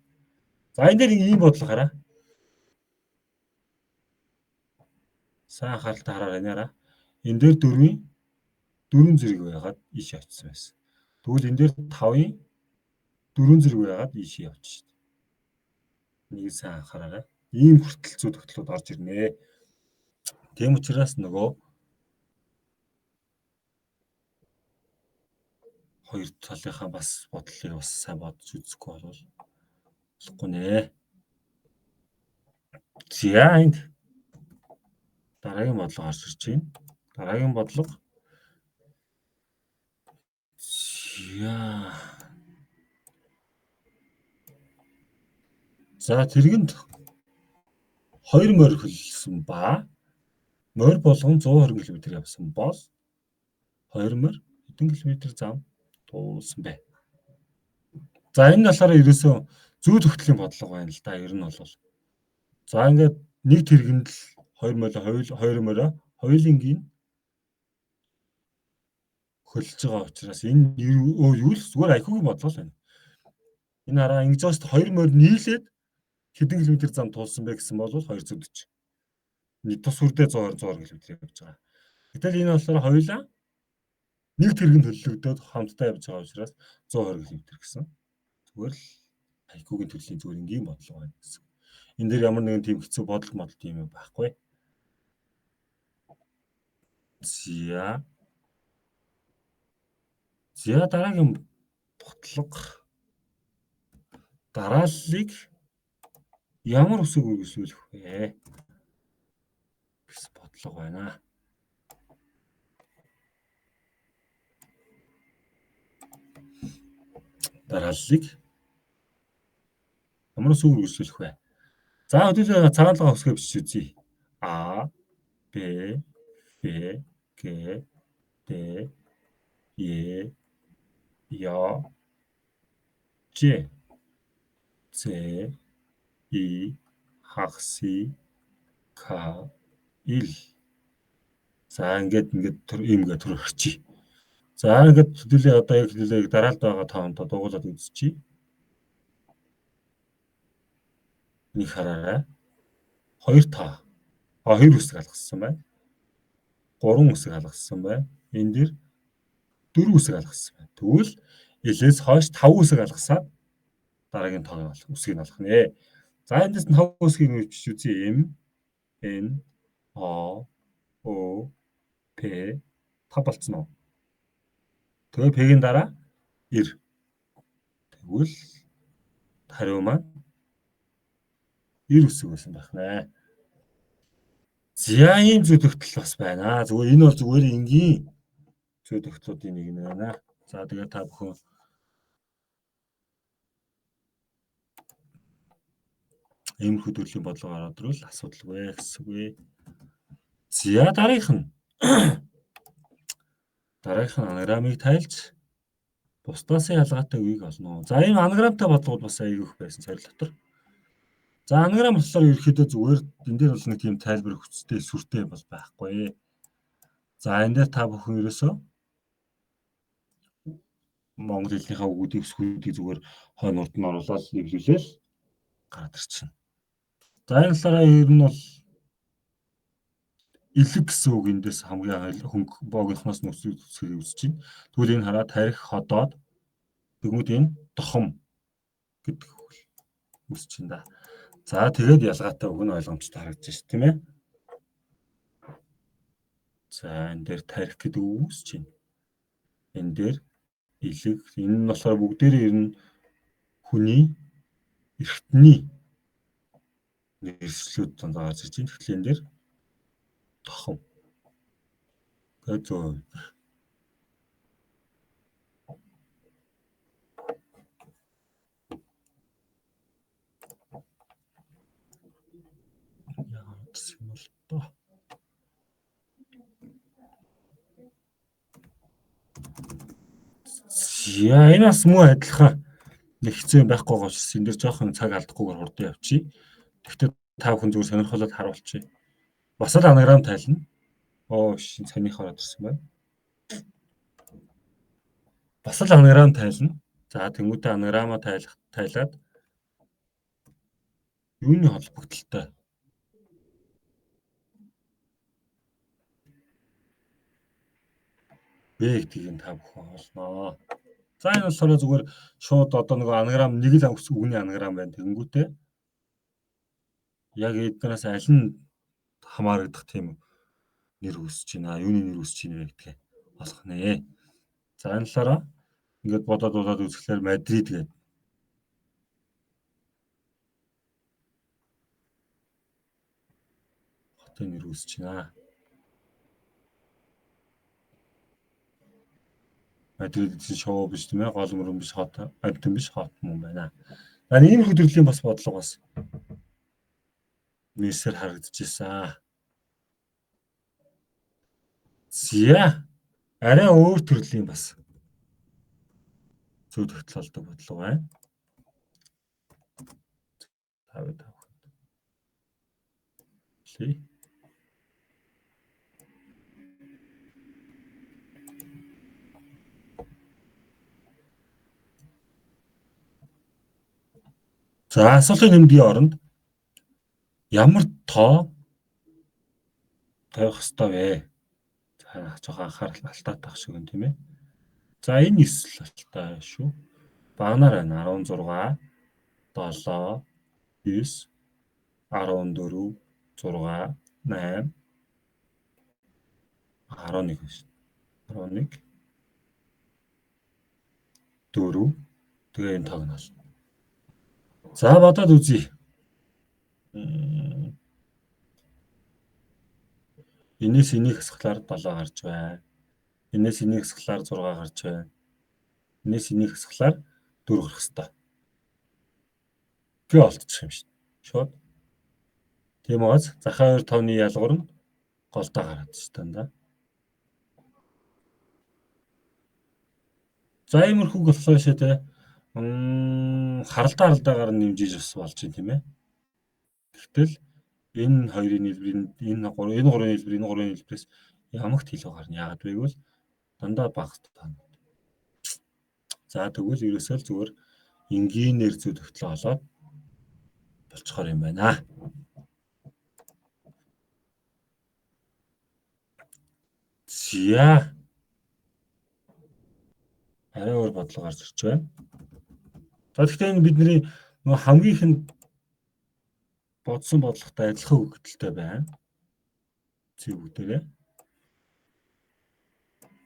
За энэ дээр ийм бодлого хараа. Сайн анхааралтай хараарай энэ хараа. Энэ дээр 4-ийн 4 зэрэг байгаад ийш явчихсан байсан. Тэгвэл энэ дээр 5-ын 4 зэрэг байгаад ийш явчих шээ. Нэг сайн анхаараарай. Ийм хүртэл зүй тогтлууд орж ирнэ. Тийм учраас нөгөө хоёр талынхаа бас бодлыг бас сайн бодож үзэхгүй бол болохгүй нэ. За энд дараагийн бодлого гарч ирж байна. Дараагийн бодлого за За тэргэнд 2 морь хөлсөн ба морь болгон 120 км явсан бол 2 морь хэдэн километр зам туулсан бэ? За энэ болохоор ерөөсөө зүй тогтлийн бодлого байна л да. Ер нь бол. За ингээд нэг тэргэнд л 2 морь 2 морь хоёулынгийн хөлж байгаа учраас энэ юу л зүгээр IQ-гийн бодлого л байна. Энэ хараа ингэж байгаа шүү дээ. 2 морь нийлээд хэдэн километр зам туулсан бэ гэсэн бол 240. Нэг тус үрдээ 120 120 км явж байгаа. Гэтэл энэ болохоор хоёулаа нэг тэргэнд төлөлөгдөөд хамтдаа явж байгаа учраас 120 км гэсэн. Зүгээр л IQ-гийн төрлийн зүгээр энгийн бодлого байна гэсэн. Энэ дээр ямар нэгэн тийм хэцүү бодол модол тийм юм байхгүй. За. За дараагийн бодлого дарааллыг ямар үсэг үргэлжлүүлэх вэ гэсэн бодлого байна. Дарааллыг ямар үсэг үргэлжлүүлэх вэ? За хэдүүлээ цагаанлага үсгээ бичиж үзье. А Б Ф Г Д Е Я Ж З И хагас К Л. За ингээд ингээд иймгээ төрөгчий. За ингээд хэдүүлээ одоо яг хэдүүлээ дараалд байгаа тоонд дуугуулад үзчихье. Нэг хараарай. 2 тоо. А 2 үсэг алгассан байна. 3 үсэг алгассан байна. Энэ дэр 4 үсэг алгассан байна. Тэгвэл Л-ээс хойш 5 үсэг алгасаад дараагийн тоог үсгийг алгах нэ. За эндээс нь 5 үсгийг бичиж үзье. М Н О О П 5 болцсон уу? Тэгээ П-ийн дараа 90. Тэгвэл хариу маань 90 үсэг байсан байх нэ. За ийм зүй тогтол бас байна. Зүгээр энэ бол зүгээр энгийн зүй тогтлуудын нэг нь байна. За тэгээд та бүхэн иймэрхүү төрлийн бодлого ороод ирвэл асуудалгүй гэсэн үг. За дараагийнх нь анаграмыг тайлж бусдаас ялгаатай үгийг олно. За ийм анаграмтай бодлогод бас аягүй их байсан сорил дотор. За анаграм болохоор ерөнхийдөө зүгээр энэ дээр бол нэг тийм тайлбар хүчтэй сүртэй бол байхгүй. За энэ дээр та бүхэн ерөөсөө монгол хэлнийхээ үгүүдийг өсгүүдийг зүгээр хойно урд нь оруулаад нэвлүүлээл гараад ирчихнэ. За энэ талаараа ер нь бол элэг гэсэн үг эндээс хамгийн хөнгө богинохноос нь үсгийг үзэж байна. Тэгвэл энэ хараа тарих ходоод тэгмүүд энэ тохом гэдэг үг үсэж байна да. За тэгээд ялгаатай үг нь ойлгомжтой харагдаж байна, тийм ээ. За энэ дээр тарих гэдэг үг үүсэж байна. Энэ дээр элэг, энэ нь болохоор бүгдээрээ ер нь хүний эрхтний нэршлүүд дандаа гарч ирж байна. Тэгэхээр энэ дээр тохом. Тэгээд 100%. Яагаад юм бол доо. За энэ бас мөн адилхан нэг хэцүү юм байхгүй байгаа учраас энэ дээр жоохон цаг алдахгүйгээр хурдан явчих. Тэгэхдээ та бүхэн зүгээр сонирхолтой харуулчих. Бас л анаграм тайлна. Оо шин санийх ороод ирсэн байна. Бас л анаграм тайлна. За тэнгуүтээ анаграма тайлаад юуны холбогдлолтой вэ гэдгийг та бүхэн олноо. За энэ болохоор зүгээр шууд одоо нөгөө анаграм нэг л үгний анаграм байна. Тэгэнгүүтээ яг эднээс аль нь хамаарагдах тийм нэр үүсэж байна, юуны нэр үүсэж байна вэ гэдгээ олох нэ. За энэ талаараа ингээд бодоод үзэхлээр Мадрид гэдэг хотын нэр үүсэж байна. Мадрид чинь шоу биш тийм ээ, гол мөрөн биш, хот амьтан биш, хот мөн байна. За иймэрхүү төрлийн бас бодлого бас нэрсээр харагдчихсан. За арай өөр төрлийн бас зүй тогтолцоолдог бодлого байна. Та бүхэнд. За асуултын нэмдгийн оронд ямар тоо тавих ёстой вэ? За жоохон анхаарал алдаатай шиг юм тийм ээ. За энэ 9 л алтай шүү. Багнаар байна 16 7 9 14 6 8 11 шүү. 11 4 тэгээ энэ тоог нь олно. За бодоод үзье. Энээс энийг хасахлаар 7 гарч байна. Энээс энийг хасахлаар 6 гарч байна. Энээс энийг хасахлаар 4 гарах хэвээр. Гэ олдчих юм шиг. Шууд. Тийм байгаас захаа 2 тооны ялгуур нь голдоо гараад шүү дандаа. За иймэрхүү болохоор шээ те. Харалдаа-харалдаагаар нэмжиж бас болж байна тийм ээ. Тэгтэл энэ хоёрын нийлбэр энэ гурвын нийлбэр энэ гурвын нийлбэрээс ямагт илүү гарна. Яагаад вэ гэвэл дандаа бага тоо. За тэгвэл ерөөсөө л зүгээр энгийнээр зүй тогтлоо олоод болцохоор юм байна. За арай өөр бодлого гарч ирж байна. За тэгэхээр энэ бидний нөгөө хамгийн ихэнд бодсон бодлоготой адилхан өгөгдөлтэй байна. Зүй бүгдээрээ.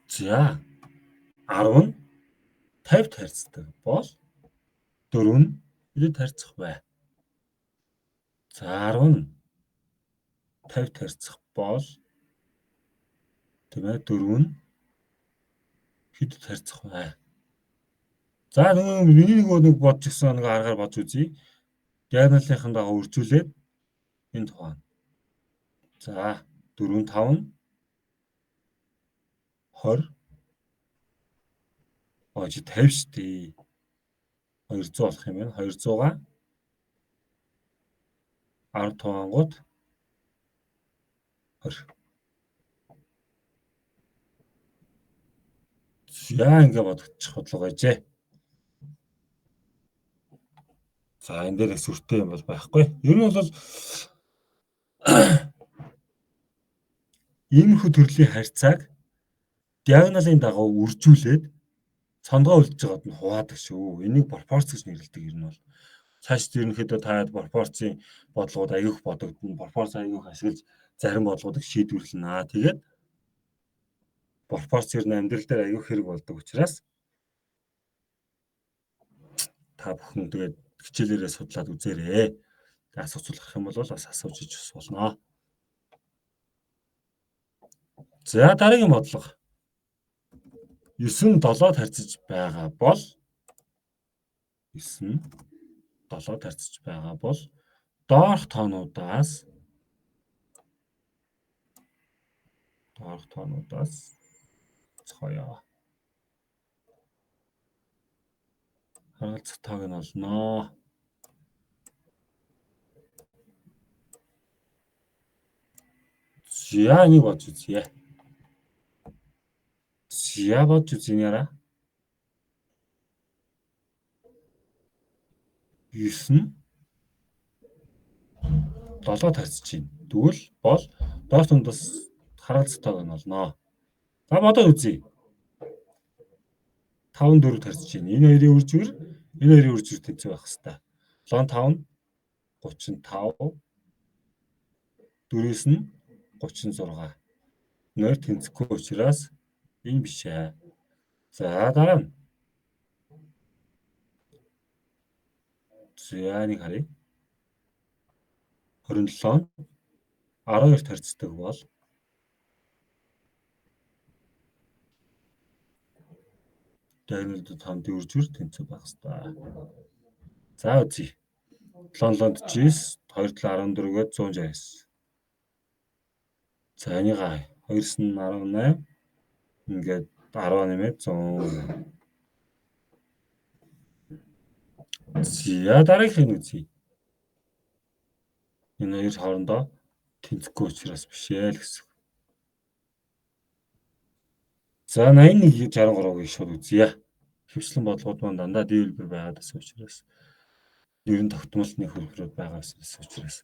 За 10 нь 50-д харьцдаг бол 4 нь хэдэд харьцах вэ? За 10 нь 50-д харьцах бол тийм ээ 4 нь хэдэд харьцах вэ? За нөгөө миний нэг бодож гисэн нэг аргаар бодж үзье. Диагоналынхан дагуу үржүүлээд энэ тухайн. За 4 5 нь 20. Оо чи 50 шүү дээ. 200 болох юм байна. 200-аа 10 туваангууд 20. За ингэ бодогдчих бодлого байжээ. За энэ дээр их сүртэй юм бол байхгүй. Ер нь бол иймэрхүү төрлийн харьцааг диагоналын дагуу үржүүлээд цондгоо үлдэж байгаад нь хуваадаг шүү. Энийг пропорц гэж нэрлэдэг ер нь бол. Цааш ерөнхийдөө та пропорцийн бодлогууд аягүй их бодогдоно. Пропорц аягүй их ашиглаж зарим бодлогуудыг шийдвэрлэнэ. Тэгээд пропорц ер нь амьдрал дээр аягүй хэрэг болдог учраас та бүхэн тэгээд хичээлээрээ судлаад үзээрэй. Тэгээд асуух гарах юм бол бас асууж иж бас болно. За дараагийн бодлого. 9 7-д харьцаж байгаа бол 9 7-д харьцаж байгаа бол доорх тоонуудаас цоё. Харгалзах тоог нь олно. За энийг бодж үзье. За бодж үзье яра. 9 7-д харьцаж байна. Тэгвэл бол доор тундаас харгалзах тоог нь олно. За бодоод үзье. 5 4-д харьцаж байна. Энэ хоёрын үр жүр, энэ хоёрын үр жүр тэнцүү байх хэвээр. 7 5 35 4-өөс нь 36. Нөр тэнцэхгүй учраас энэ биш ээ. За дараа нь. За нэг харъя. 27 12-т харьцдаг бол дайрнууд тоонд үржүр тэнцүү байх хэвээр. За үзье. 7 7 49 2 7 14 гээд 169. За энийг 2 нь 18 ингээд 10 нэмээд 100. За дараагийнх нь үзье. Энэ хоёр хоорондоо тэнцэхгүй учраас биш ээ л гэсэн. За 81 63-ыг шууд үзье. Хөвчлэн бодлогууд маань дандаа D хэлбэр байгаад байсан учраас ер нь тогтмол нэг хөлбөрүүд байгаа байсан учраас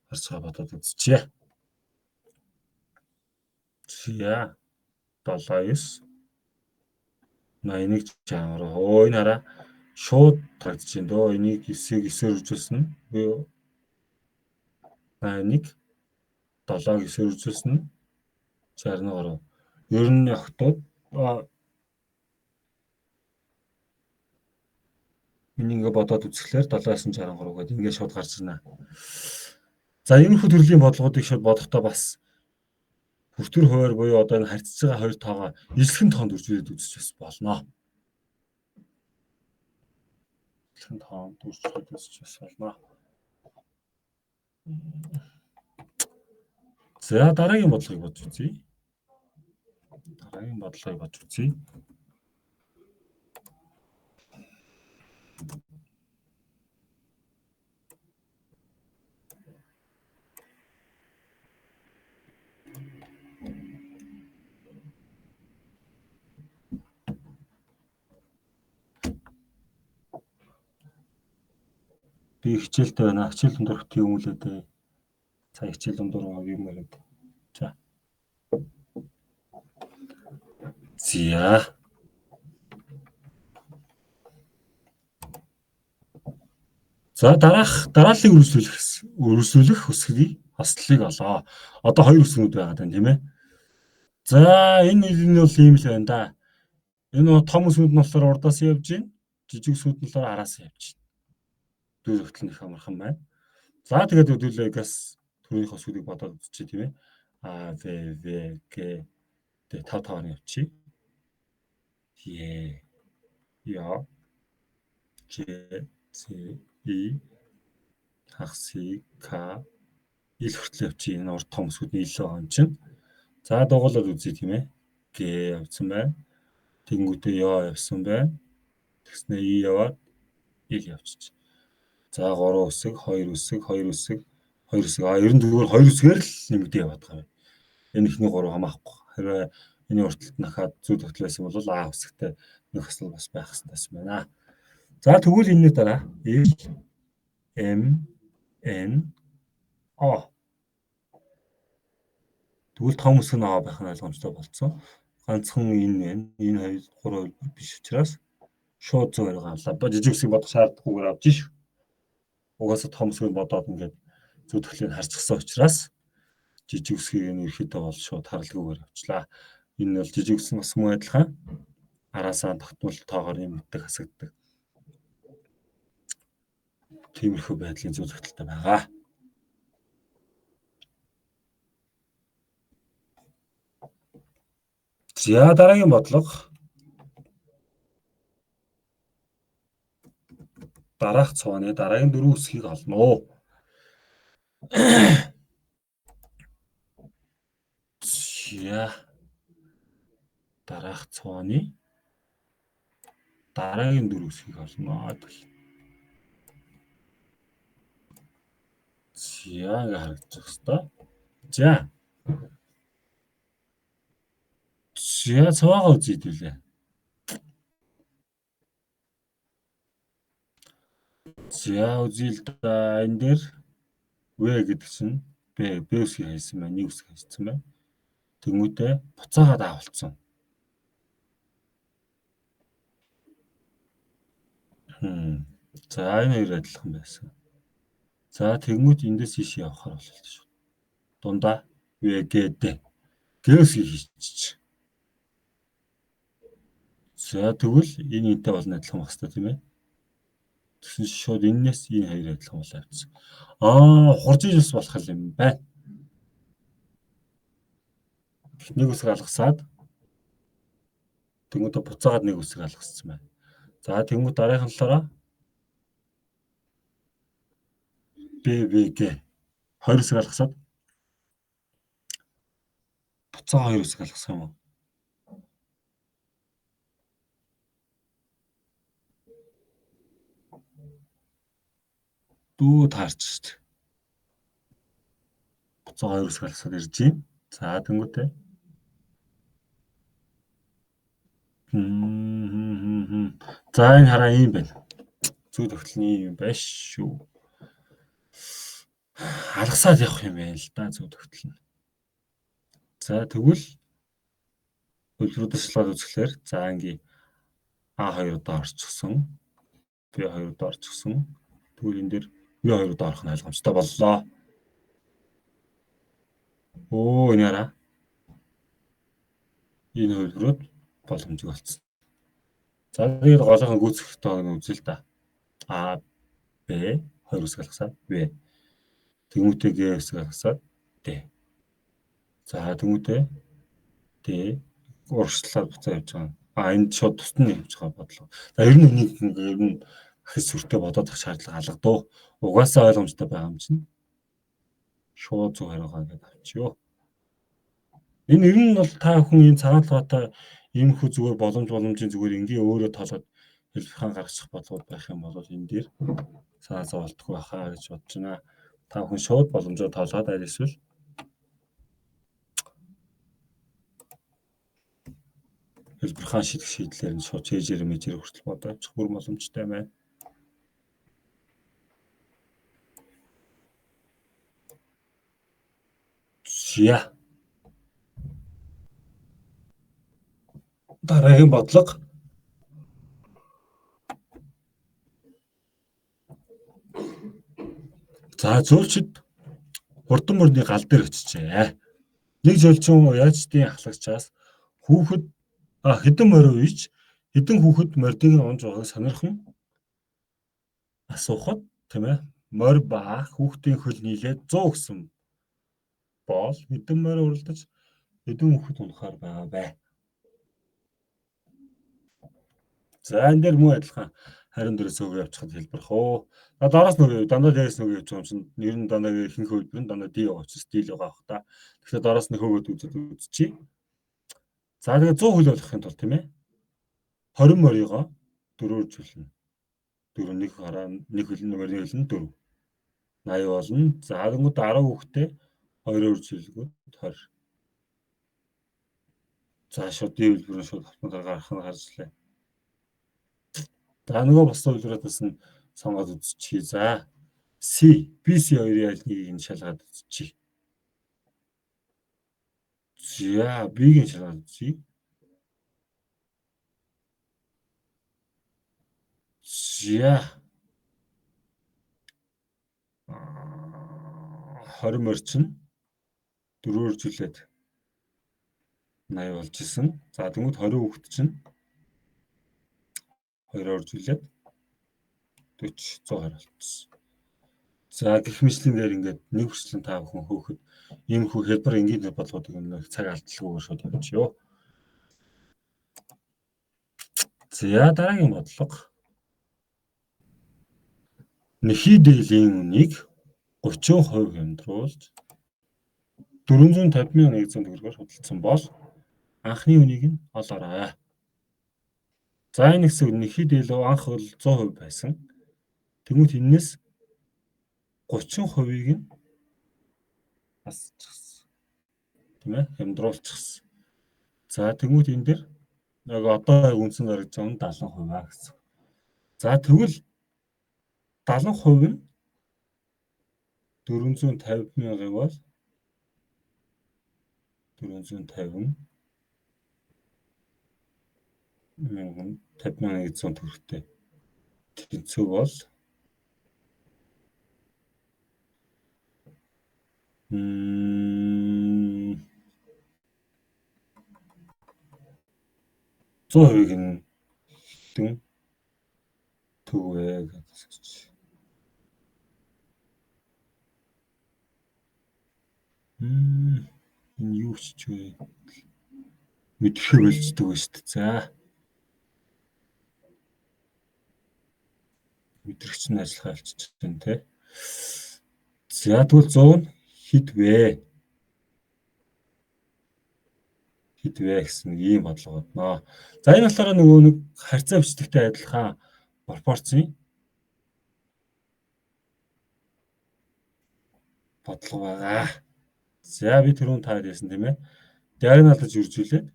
харж байгаа бодоод үзчихье. За 7 9 81 63. Өө энэ хараа шууд харагдаж байна дөө. Энийг 9-ийг 9-ээр үржүүлсэн. Буюу 81 7-ыг 9-ээр үржүүлсэн. 63. Ер нь охтууд энэ ингээ бодоод үзэхлээр 7 9 63 гэдэг ингээ шууд гарч ирнэ. За иймэрхүү төрлийн бодлогоодыг шууд бодохдоо бас бүртгэр хуваар буюу одоо энэ харьцаж байгаа хоёр тоогоо ижлэхэн тоонд үржүүлээд үзэж бас болно. Ижлэхэн тоонд үржүүлээд үзэж бас болно. За дараагийн бодлогыг бодож үзье. Дараагийн бодлогыг бодож үзье. Би хичээлтэй байна. Хичээл дундуур битгий юм лээ дээ. За хичээл дундуур юм яриад. За. За. За дараах дарааллыг үргэлжлүүлэх үсгийг хослолыг олоо. Одоо хоёр үсгүүд байгаа даа тийм ээ. За энэ нь бол ийм л байна да. Энэ том үсгүүд нь болохоор урдаас явж байна. Жижиг үсгүүд нь болохоор араас явж байна. Дүүр хөтөл нь их амархан байна. За тэгээд хэдүүлээ газ түрүүнийх үсгүүдийг бодоод үзчихье тийм ээ. А В В Г Д 5 5-аар явчих. Е Я Ж С И хагас К Ил хүртэл явчих. Энэ урд том үсгүүд нь ил байгаа юм чинь. За дугуулаад үзье тийм ээ. Г явсан байна. Тэнгүүтээ Ё явсан байна. Тэгснэ И яваад Ил явчих. За 3 үсэг, 2 үсэг, 2 үсэг, 2 үсэг. А ер нь зүгээр 2 үсгээр л нэмэгдээ яваад байгаа юм. Энэ ихний 3 хамаахгүй. Хэрвээ энэ урталт нахаад зүй тогтол байсан бол А үсэгтэй нэг хэсэл бас байх хэрэгтэй байна. За тэгвэл энэний дараа L M N O. Тэгвэл том үсэг нь А байх нь ойлгомжтой болцсон. Ганцхан энэ байна. Энэ 2 3 хэлбэр биш учраас шууд зөв хариу авлаа. Жижиг үсгийг бодох шаардлагагүйгээр авч ш. Угаасаа том үсгийг бодоод ингээд зүү төгтлийг харчихсан учраас жижиг үсгийг нь ерөөхдөө бол шууд харалгүйгээр авчлаа. Энэ бол жижиг үсэг бас мөн адилхан араасаа тогтмол тоогоор нэмэгдэх хасагддаг. Тиймэрхүү байдлын зүү тогтолтой байгаа. За дараагийн бодлого. Дараах цооны дараагийн дөрвөн үсгийг олно. За дараах цооны дараагийн дөрвөн үсгийг олно. За ингээ харагдчих хэвээр. За. За цуваагаа үзье хэдүүлээ. За үзье л да. Энэ дээр В гэдэг чинь Б, Б үсгийг хайсан байна, нэг үсгийг хайсан байна. Тэнгүүтээ буцаагаад А болцсон. За энэ хоёр адилхан байсан. За тэнгүүт эндээс ийш явахаар бололтой шүү. Дундаа В Г Д. Г үсгийг хийчих. За тэгвэл энэ энтэй болно адилхан байх хэрэгтэй тийм ээ. Тэгсэн чинь шууд эннээс энэ хоёр адилхан болоо явчихсан. Аа, хурж иж бас болох юм байна. Нэг үсэг алгасаад тэнгуүтэ буцаагаад нэг үсэг алгассан байна. За тэнгуүт дараагийн талаараа Б В Г хоёр үсэг алгасаад буцаага хоёр үсэг алгасан юм уу? Дүү таарч шүү дээ. Буцаага хоёр үсэг алгасаад ирж байна. За тэнгуүтэ За энэ хараа ийм байна. Зүү тогтол нь ийм юм байна шүү. Алгасаад явах юм байна л да зүү тогтол нь. За тэгвэл хөлрүүдээ шалгаад үзэхлээр за анги А2 удаа орчихсон. Б2 удаа орчихсон. Тэгвэл энэ дээр В2 удаа орох нь ойлгомжтой боллоо. Өө энэ хараа. Энэ хөлрүүд боломжтой болсон. За тэгээд голынхаа гүйцэтгэх тоог нь үзье л да. А Б хоёр үсэг алгасаад В. Тэмүүтээ Г үсэг алгасаад Д. За тэмүүтээ Д урагшлаад буцаа явж байгаа. А энд шууд тусад нь явж байгаа бодлого. За ер нь нэг ер нь ахис сүртэй бодоод ах шаардлага алгадуу. Угаасаа ойлгомжтой байгаа юм чинь. Шууд зөв хариугаа ингээд авчиё. Энэ ер нь бол та бүхэн энэ цагаан толгойтой иймэрхүү зүгээр боломжийн зүгээр энгийн өөрөө тоолоод хэлбэрхэн гаргачих бодлогод байх юм бол энэ дээр санаа зоволтгүй байхаа гэж бодож байна. Та бүхэн шууд боломжоор тоолоод аль эсвэл хэлбэрхэн шийдэх шийдлээр нь шууд чэжээр мэжээр хүртэл бодоод авчих бүр боломжтой байна. За. Дараагийн бодлого. За зөөлчд хурдан мөрний гал дээр очижээ. Нэг зөөлчин уяачдын ахлагчаас хүүхэд хэдэн морь уйж хэдэн хүүхэд морьдыг нь унж байгааг сонирхон асуухад тийм ээ морь ба хүүхдийн хөл нийлээд 100 гэсэн бол хэдэн морь уралдаж хэдэн хүүхэд унахаар байгаа вэ? За энэ дээр мөн адилхан харин дээрээс өгөө явчихад хэлбэрх үү. За доороос нөгөө дандаа дээрээс нөгөө явж байгаа юм чинь ер нь дандаа ихэнх хөлбөр нь дандаа D байгаа учраас D л байгаа бах та. Тэгэхээр доороос нь хөөгөөд үзээд үзчихье. За тэгээ 100 хөл болохын тулд тийм ээ 20 морьгоо 4-өр чөлнө. 4 нэг хараа нэг хөл морины хөл нь 4. 80 болно. За тэгэнгүүт 10 хүүхдээ 2-оор чөлгөөд 20. За шууд D хөлбөр нь шууд автоматар гарах нь харж лээ. За нөгөө бус хувилбараас нь сонгоод үзчихье. За C, B, C хоёрын аль нэгийг нь шалгаад үзчихье. За B-г нь шалгаад үзье. За 20 морь чинь 4-өөр жилээд 80 болж исэн. За тэгмүүд 20 хүүхэд чинь 2-оор жилээд 40 120 болчихсон. За гэх мэтлэнгээр ингээд нэг хүрчлэн та бүхэн хөөхөд иймэрхүү хэлбэр энгийн бодлогоодыг нэг цаг алдалгүйгээр шууд явуулчихё. За дараагийн бодлого. Нэхий дээлийн үнийг 30% хямдруулж 450,100 төгрөгөөр худалдсан бол анхны үнийг нь олоорой. За энэ хэсэг нэхий дээл анх бол 100% байсан. Тэгмүүт энэс 30%-ийг нь хасчихсан. Тийм ээ, хямдруулчихсан. За тэгмүүт энэ дэр яг одоо яг үндсэн зарагдж байгаа нь 70% аа гэсэн. За тэгвэл 70% нь 450 мянгаыг бол 450 мянган 50,100 төгрөгтэй тэнцүү бол 100%-ийг нь хэдэн төгвэ гэж асууж. Энэ юу ч вэ? Мэдэхээ болцдог ба шүү дээ. За. Мэдрэгч нь ажиллахаа болчихж байна те. За тэгвэл 100 нь хэд вэ? Хэд вэ гэсэн нэг ийм бодлого бодноо. За энэ болохоор нөгөө нэг харьцаа бичдэгтэй адилхан пропорцийн бодлого байгаа. За би түрүүн таад хэлсэн тийм ээ. Диагоналж үржүүлээд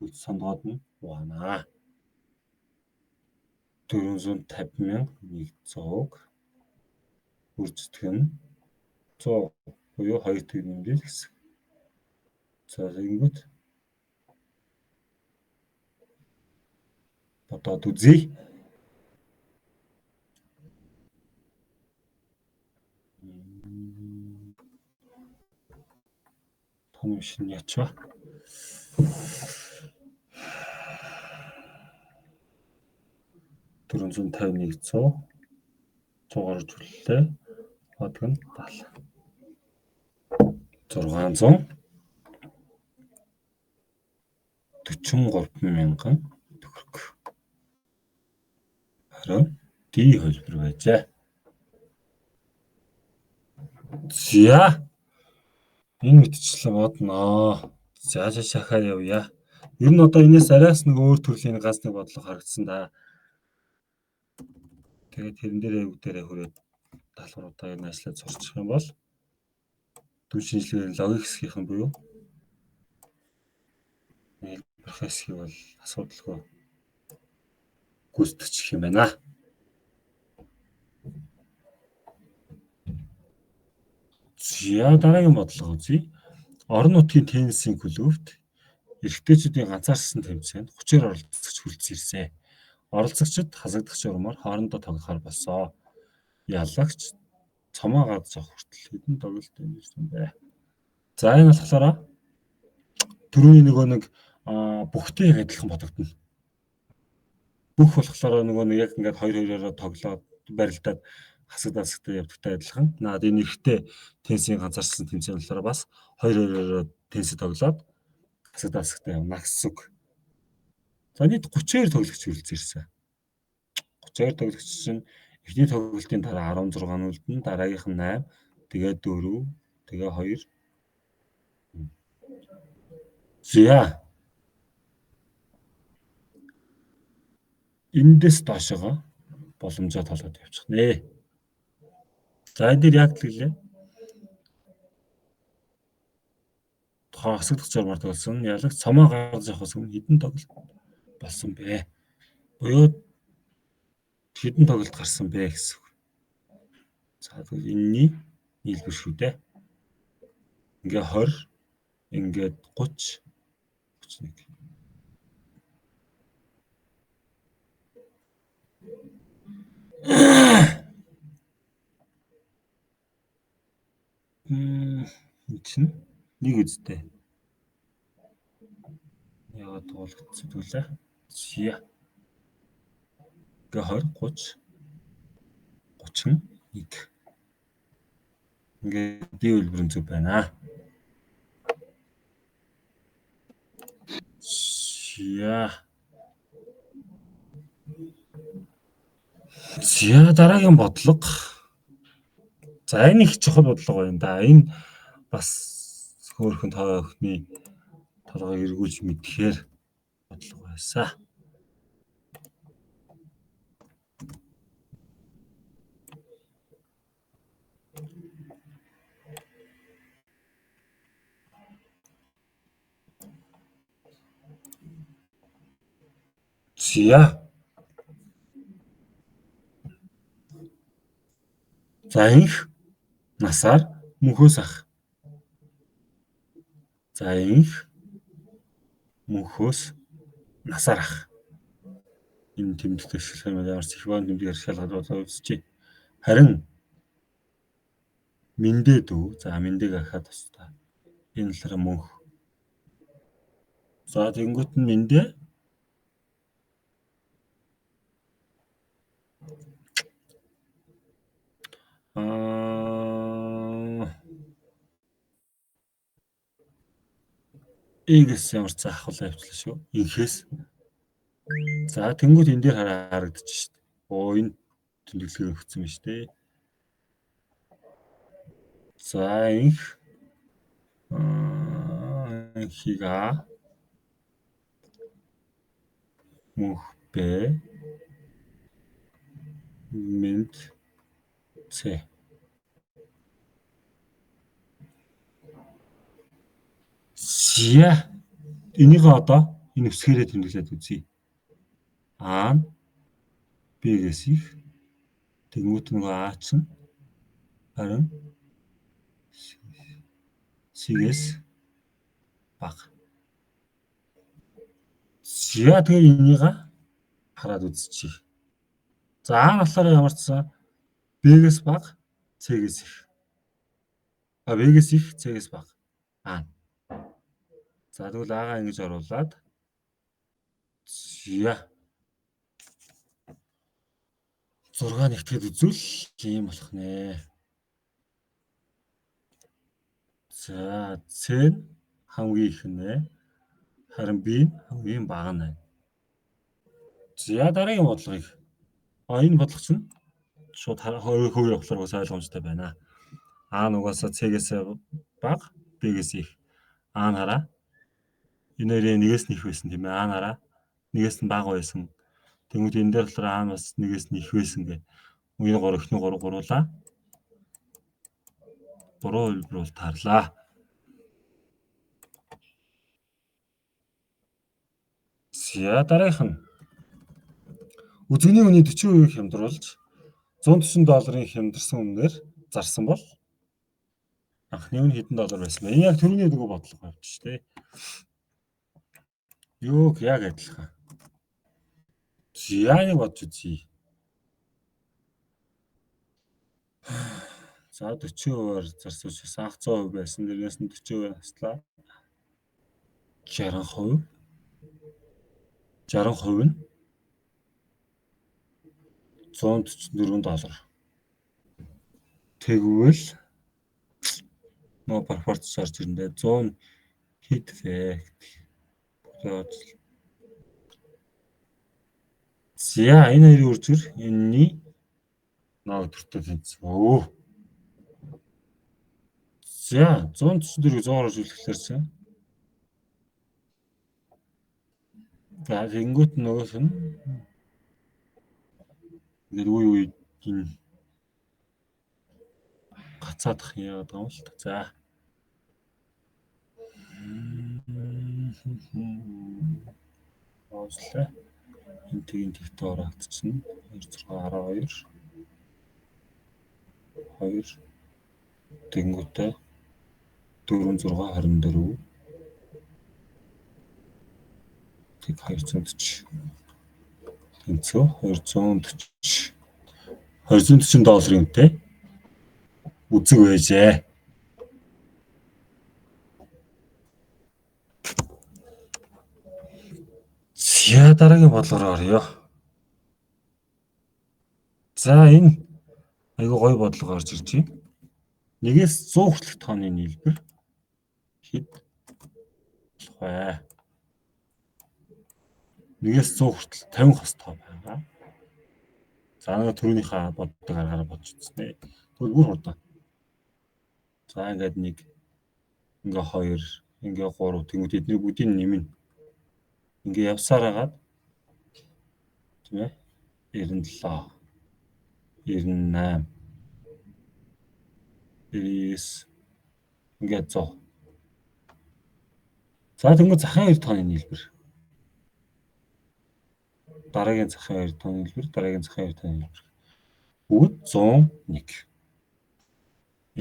үл сондгоод нь угаанаа. 450,100-г үржигдэх нь 100 буюу 2 төв нэмдэл гэсэн. За тэгэнгүүт бодоод үзье. Том шин ячва. 451 100 100-аар үржүүллээ. Бодог нь 70. 643 мянган төгрөг. Харин D хувилбар байжээ. За энэ мэтчлэн бодноо. За шахаа явъя. Ер нь одоо энэс араас нэг өөр төрлийн ганц нэг бодлого харагдсан да. Тэгээд тэрэн дээрээ бүгдээрээ хүрээд даалгавруудаа энэ ажлаа сурчих юм бол дүн шинжилгээний логик хэсгийнхэн буюу хэлбэрх хэсгийг бол асуудалгүй гүйцэтгэх юм байна. За дараагийн бодлого үзье. Орон нутгийн теннисийн клубт эрэгтэйчүүдийн ганцаарчсан тэмцээнд 30-аар оролцогч хүрэлцэн ирсэн. Оролцогчид хасагдах журмаар хоорондоо тоглохоор болсон. Ялагч цомоо гадж авах хүртэл хэдэн тоглолт дэмжсэн бэ? За энэ болохоор түрүүний нөгөө нэг бүхтэй яг адилхан бодогдно. Бүх болохоор нөгөө нэг яг ингээд хоёр хоёроор тоглоод барилдаад хасагдаа хасагдаа явдагтай адилхан. Наад энэ эрэгтэй теннисийн ганцаарчсан тэмцээн болохоор бас хоёр хоёроор теннис тоглоод хасагдаа хасагдаа явна гэсэн үг. За нийт 32 тоглогч хүрэлцэн ирсэн. 32 тоглогч чинь эхний тоглолтын дараа 16 үлдэн, дараагийнх нь 8, тэгээд 4, тэгээ 2. За. Эндээс доошогоо боломжоо толгойд явчих нэ. За энэ дээр яг л гэлээ. Хасагдах журмаар тоглосон. Ялагч цомоо гарч явахаас өмнө хэдэн тоглолт болсон бэ? Буюу хэдэн тоглолт гарсан бэ гэсэн үг. За тэгвэл энэний нийлбэр шүү дээ. Ингээ 20, ингээд 30, 31. Энэ чинь нэг үстэй. Яагаад туулагдсан түлээ. Зя. Гэ 20 30 31. Ингээд D хэлбэр нь зөв байна. За. За дараагийн бодлого. За энэ их чухал бодлого байна да. Энэ бас хөөрхөн тоо охины толгойг эргүүлж мэдхээр бодлого байсан. За. За инх насаар мөнхөөс ах. За инх мөнхөөс насаар ах. Энэ тэмдэгт ашиглах юм ямар ч их баа тэмдэг ашиглаад болоо үзчихье. Харин мэндэ дүү. За мэндэг ахаа тусдаа. Энэ болохоор мөнх. За тэнгуут нь мэндэ Эгээс ямар ч ахвал явчлаа шүү. Инхээс. За тэнгуут энэ дээр харагдчих шүү дээ. Оо энэ тэмдэглэгээр өгсөн юм шүү дээ. За инх инхийг А мөнх Б мэнд С. За энийг одоо энэ өсгөрөө тэмдэглээд үзье. А нь Б-гээс их тэнгуут нөгөө А чинь харин С-гээс бага. За тэгээ энийг хараад үзчихье. За А нь болохоор ямар ч сан Б-гээс бага, С-гээс их. А Б-гээс их, С-гээс бага. А. За тэгвэл А-гаа ингэж оруулаад за 6 нэгтгэхэд үзвэл ийм болох нэ. За С нь хамгийн их нэ. Харин Б нь хамгийн бага нь. За дараагийн бодлогыг. А энэ бодлого чинь шууд хөө явахлаар бас ойлгомжтой байна. А нь угаасаа С-гээс бага, Б-гээс их. А нь хараа. Энэ хоёрын нэгээс нь их байсан тийм ээ. А нь хараа. Нэгээс нь бага байсан. Тэнгүүд энэ дээр болохоор А нь бас нэгээс нь их байсан гэх. Энэ 3 эхний 3 гуруулаа. 3 хувилбар бол таарлаа. За дараагийнх нь үзэгний үний 40% хямдруулж 140 долларын хямдарсан үнээр зарсан бол анхны үн хэдэн доллар байсан бэ? Энэ яг түрүүний нөгөө бодлого явчих шүү дээ. Юуг яг адилхан. За нэг бодож үзье. За 40%-аар зарсан учраас анх 100% байсан. Дээрээс нь 40% хаслаа. 60%. 60% нь 144 доллар. Тэгвэл нөө пропорц орж ирэндээ 100 хэд вэ гэдэг. За энэ хоёрын үр зүр энэний ног төртөө тэнцсэн. Өө. За 144-ийг 100-аар үржүүлэхлээр чинь за тэгэнгүүт нөгөөх нь ингээд үе үе энэ гацаадах яагаад байгаа юм л та. За. Оослоо. Энэ тгийн тэгтээ ороогдчихно. 2 6 12 2 тэгэнгүүтээ 4 6 24 тэг 240 тэнцүү 240 240 долларын үнэтэй үзэг байжээ. За дараагийн бодлого руу оръё. За энэ айгүй гоё бодлого орж ирж байна. 1-ээс 100 хүртэлх тооны нийлбэр хэд болох вэ? 1-ээс 100 хүртэл 50 хос тоо байгаа. За нэг түрүүнийхээ боддог аргаараа бодож үзсэн. Тэгвэл бүр хурдан. За ингээд 1, ингээ 2, ингээ 3 тэнгууд эдний бүгдийг нэмнэ. Ингээ явсаар хагаад тийм ээ 97, 98, 99 ингээд 100. За тэнгууд захын 2 тооны нийлбэр. Дараагийн захын 2 тооны нийлбэр, дараагийн захын 2 тооны нийлбэр. Бүгд 101.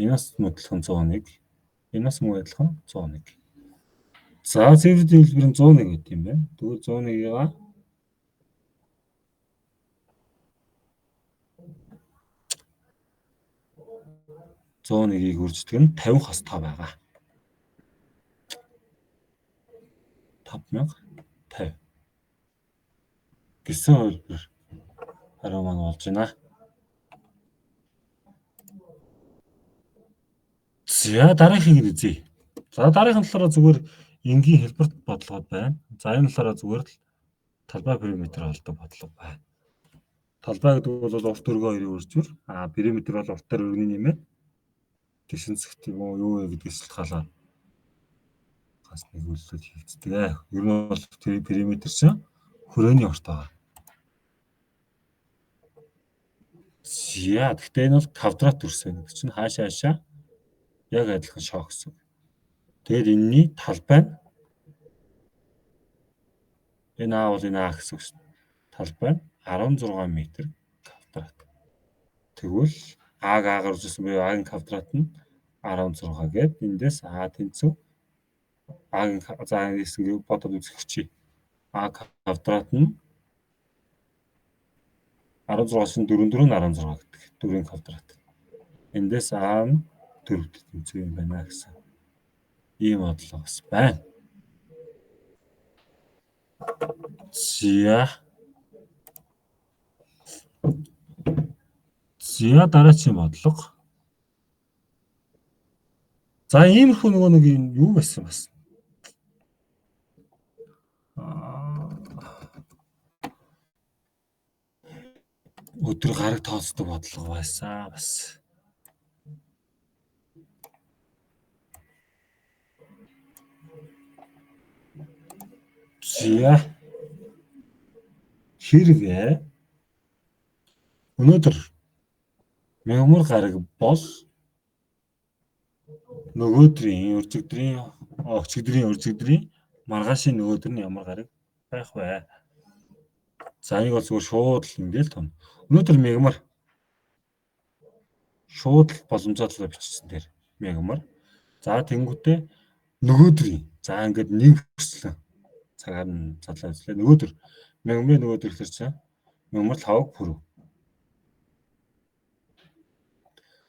Энэс мөдлөх нь 101. Энэс мөн адилхан 101. За цифрийн нийлбэр нь 101 гэдэг юм байна. Тэгвэл 101-ийг 101-ийг үрждэг нь 50 хос тоо байгаа. 5050 гэсэн хувилбар хариу маань болж байна. За дараагийнхыг үзье. За дараагийнх нь болохоор зүгээр энгийн хэлбэрт бодлогод байна. За энэ болохоор зүгээр л талбай периметр олдог бодлого байна. Талбай гэдэг бол урт өргөө хоёрын үржвэр, а периметр бол уртаар өргөний нэмээд тэгшин зэгт юм уу юу вэ гэдгээс шалтгаалаад бас нэг үйлдэл хийгддэг. Ер нь бол тэр периметр чинь хүрээний урт байгаа. За гэхдээ энэ бол квадрат дүрс гэдэг чинь хаашаа хаашаа яг адилхан шоо гэсэн. Тэгээд энэний талбай нь энэ А бол энэ А гэсэн үг шин. Талбай нь 16 м квадрат. Тэгвэл А-г А-гаар үржүүлсэн буюу А-гийн квадрат нь 16 гээд эндээс А тэнцүү А-гийн за эндээс ингэ бодоод үзэх чи. А квадрат нь 16 шин 4 4 16 гэдэг. 4-ийн квадрат. Эндээс А нь 4-т тэнцүү юм байна гэсэн. Ийм бодлого бас байна. За. За дараагийн бодлого. За иймэрхүү нөгөө нэг юу байсан бас. Өдөр гараг тооцдог бодлого байсан бас. За хэрвээ өнөөдөр мягмар гараг бол нөгөөдрийн өрзөгдрийн өчигдрийн өрзөгдрийн маргаашийн нөгөөдөр нь ямар гараг байх вэ? За энийг бол зүгээр шууд л ингээл тун. Өнөөдөр мягмар шууд л боломжтой талаар бичсэн дээр мягмар. За тэнгуүтээ нөгөөдрийн за ингээд нэг хүслэн цагаар нь задлаа үзлээ. Нөгөөдөр мягмарын нөгөөдөр гэхэр чинь мягмар лавг пүрв.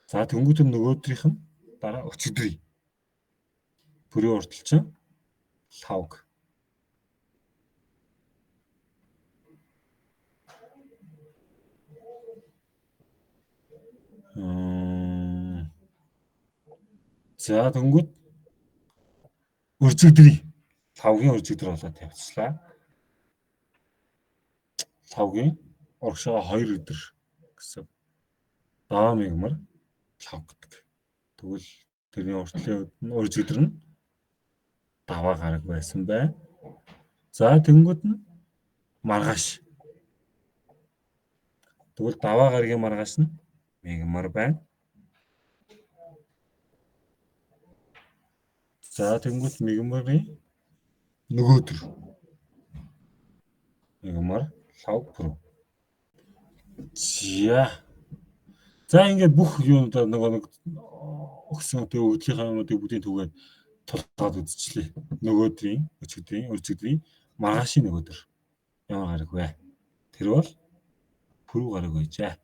За тэнгуүтээ нөгөөдрийнх нь дараа өчигдрийн пүрийн уртал чинь лавг. За тэнгууд өрзөгдрийн лавгийн өрзөгдөр болоод тавьчихлаа. Лавгийн урагшаа 2 өдөр гэсэн. Даваа мягмар лав гэдэг. Тэгвэл тэрний уртлын өрзөгдөр нь даваа гараг байсан байна. За тэнгууд нь маргааш. Тэгвэл даваа гарагийн маргааш нь мягмар байна. За тэнгууд мягмарын нөгөөдөр мягмар лав пүрв. За. За ингээд бүх юунуудаа нөгөө нэг өгсөн тэг өгдлийнхаа юмнуудыг бүгдийг түгээд тулгаад үзчихлээ. Нөгөөдрийн, өчигдрийн, өрзөгдрийн, маргаашийн нөгөөдөр ямар гараг вэ? Тэр бол пүрв гараг байжээ.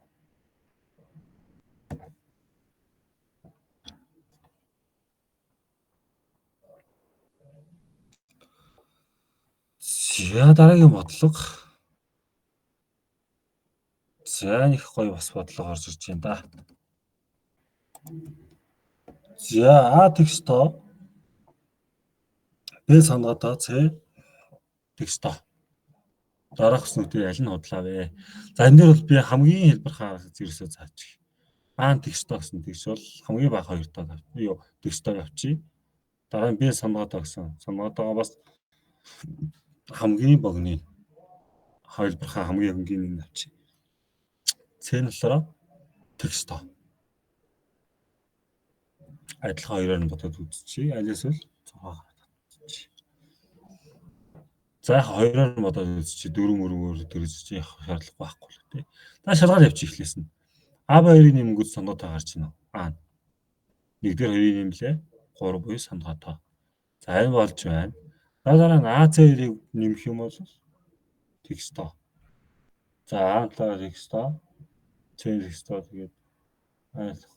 За дараагийн бодлого. За нэг гоё бас бодлого орж ирж байна да. За А тэгш тоо, Б сонгоодоо, С тэгш тоо. Дараах хүснэгтийн аль нь худлаа вэ? За энэ дээр бол би хамгийн хэлбэрхэн арга зэрэгсээ заачих. А тэгш тоо гэсэн тэгш бол хамгийн бага 2 тоо юу тэгш тоо авчий. Дараа нь Б сонгоодоо гэсэн. Сонгоодоогоо бас хамгийн богино хэлбэрхэн хамгийн өнгийн нэг авчий. С нь болохоор тэгш тоо. Адилхан хоёроор нь бодоод үзчихье. Аль эсвэл 6-аар үзчихье. За яг хоёроор нь бодоод үзчихье. Дөрөв мөрөөр дөрөж явах шаардлага байхгүй л тий. За шалгаад явчих эхлээс нь. А ба 2-ыг нэмэнгүүт сонгоотой гарч байна уу? А. 1 дээр 2-ыг нэмлээ. 3 буюу сонгоотой. За энэ болж байна. За дараа нь А С 2-ыг нэмэх юм бол тэгш тоо. За А талаар тэгш тоо. С тэгш тоо тэгээд айлах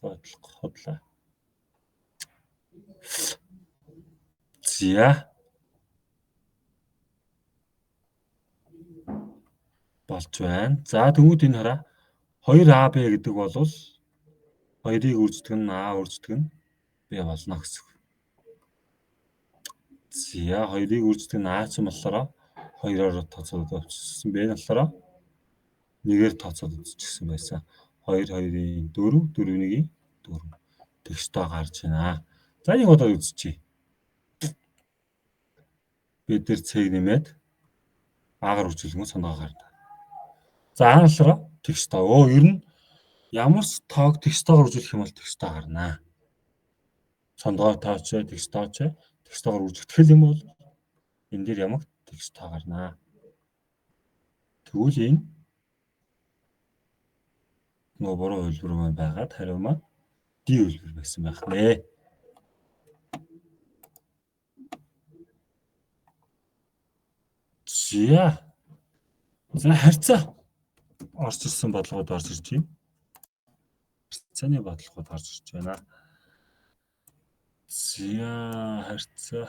худлаа. За болж байна. За тэгвэл энэ хараа 2AB гэдэг бол 2-ыг үрждэг нь А үрждэг нь Б болно гэсэн үг. За 2-ыг үрждэг нь А ч юм болохоор 2-оор тооцоод авчихсан. Б нь болохоор 1-ээр тооцоод үзчихсэн байсан. 2 2-ын 4, 4 1-ийн 4. Тэгш тоо гарч байна. За нэг удаа үзчихье. Бид нар цэг нэмээд А-гаар үржүүлэнгүүт сондгоо гарна. За А нь болохоор тэгш тоо. Өө ер нь ямар ч тоог тэгш тоогоор үржүүлэх юм бол тэгш тоо гарна. Сондгоо тооч, тэгш тооч, тэгш тоогоор үржигдэх юм бол энэ дээр ямар тэгш тоо гарна. Тэгвэл энэ нөгөө буруу хувилбар маань байгаад хариу маань D хувилбар байсан байх нэ. За. За харьцаа орж ирсэн бодлогод орж ирж байна. Харьцааны бодлогод орж ирж байна. За харьцаа.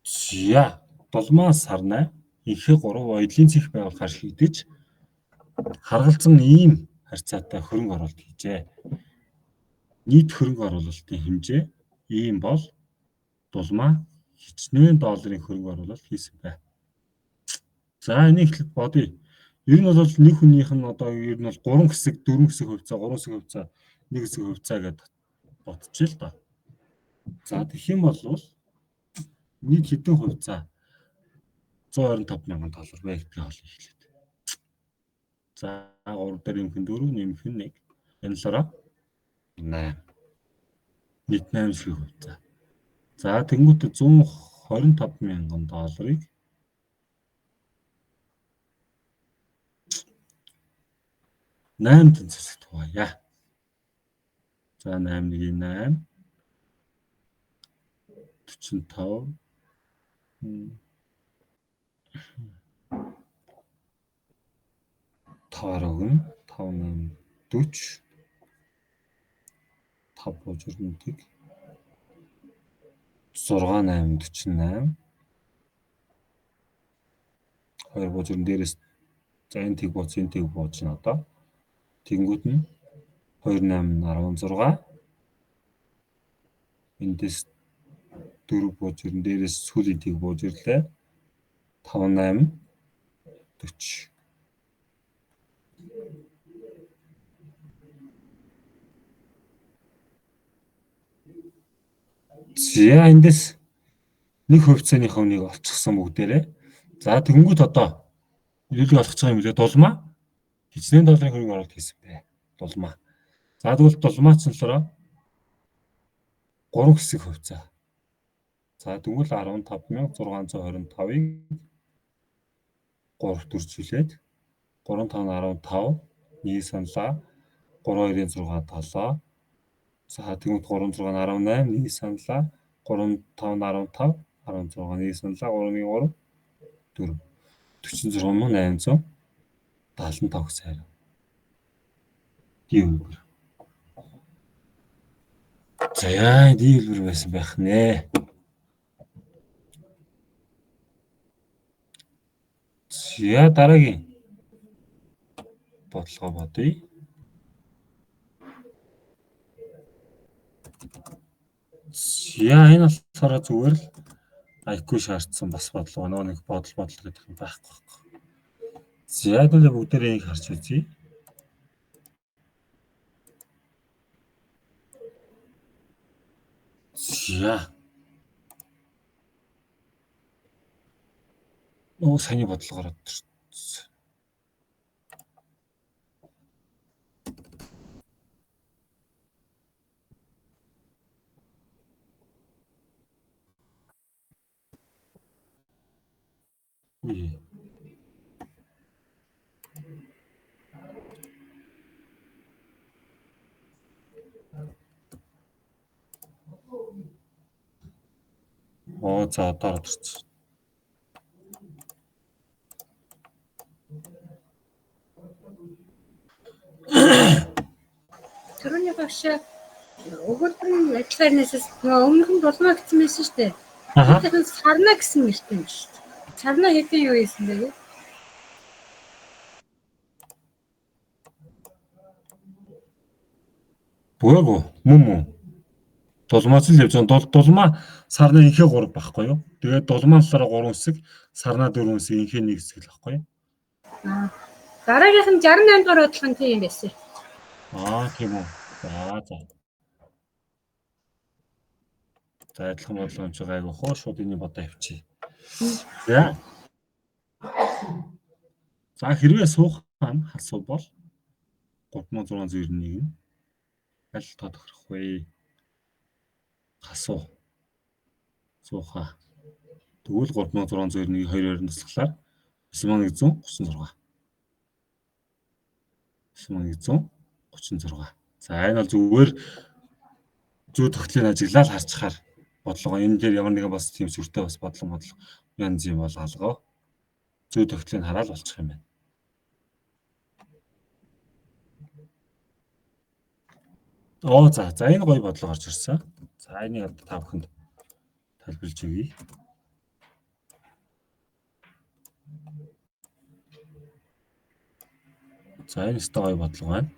За Дулмаа сарнай инхээ 3 оёдлын цэх байгуулахаар шийдэж харгалзан ийм харьцаатай хөрөнгө оруулалт хийжээ. Нийт хөрөнгө оруулалтын хэмжээ ийм бол Дулмаа хичнээн долларын хөрөнгө оруулалт хийсэн бай. За энийг эхлээд бодъё. Ер нь бол нэг хүнийх нь одоо ер нь бол 3 хэсэг, 4 хэсэг хувьцаа, 3 хэсэг хувьцаа, 1 хэсэг хувьцаа гэдээ бодчих л доо. За тэгэх юм бол нийт хэдэн хувьцаа 125 мянган доллар вэ гэдгийг олно эхлээд. За 3 дээр нэмэх нь 4, нэмэх нь 1. Энэ болохоор 8. Нийт 8 шиг хувьцаа. За тэгэнгүүтээ 125 мянган долларыг 8 тэнцвэрт хуваая. За 8 1 8 45 5-аар өгнө. 5 8 40 5 бууж өрнө тэг 6 8 48 2 бууж өрнө дээрээс за энэ тэг бууц энэ тэг бууж нь одоо тэгэнгүүт нь 2 8 16 эндээс 4 бууж өрнө дээрээс сүүлийн тэг бууж ирлээ 5 8 40. За эндээс нэг хувьцааныхаа үнийг олчихсан бүгдээрээ. За тэгэнгүүт одоо нөлөө олох байгаа юм лээ Дулмаа хичнээн долларын хөрөнгө оруулалт хийсэн бэ? Дулмаа. За тэгвэл Дулмаа ч болохоор 3 хэсэг хувьцаа. За тэгвэл 15625-ыг 3 төржүүлээд 3 5 15 1 саналаа 3 2-ын 6 7. За тэгвэл 3 6 18 1 саналаа 3 5 15 16 1 саналаа 3 1 3 4 46880 75 гэсэн хариу. D хэлбэр. За яа, D хэлбэр байсан байх нэ. За дараагийн бодлогоо бодъё. За энэ болохоор зүгээр л IQ шаардсан бас бодлого, нөгөө нэг бодол гэдэг юм байхгүй байхгүй. За хэдүүлээ бүгдээрээ энийг харж үзье. За. Нөгөө саяны бодлого ороод ирсэн. Үе. Оо за одоо ороод ирсэн.
Төрөний багш өгүүлбэр нь адилхан нэсэс өмнөх нь дулмаа гэсэн байсан шүү дээ. Тэр сарна гэсэн нэртэй юм шүү дээ. Сарна хэдэн юу хийсэн бэ?
Бөөгөө мөн. Дулмаач л явж байгаа. Дулмаа сарна инхээ 3 байхгүй юу? Тэгээд дулмаа болохоор 3 хэсэг, сарна 4 хэсэг, инхээ 1 хэсэг л байхгүй юу?
Аа. Дараагийнх нь 68 дугаар бодлого нь тийм байсан.
Аа тийм үү. За за. За адилхан бодлого юм чи гайгүй хоо шууд энийг бодоо явчих. За. За хэрвээ суух нь хасуу бол 3691 нь аль тоо тохирох вэ? Хасуу. Суухаа. Тэгвэл 3691 2-оор нь туслахлаар 9136. 9136. За энэ бол зүгээр зүй тогтлыг ажиглаад харчихаар бодлого. Энэ дээр ямар нэгэн бас тийм сүртэй бас бодлого янз юм бол алгаа. Зүй тогтлыг хараад болчих юм байна. Оо за энэ гоё бодлого орж ирсэн. За энийг одоо та бүхэнд тайлбарлаж өгье. За энэ өстой гоё бодлого байна.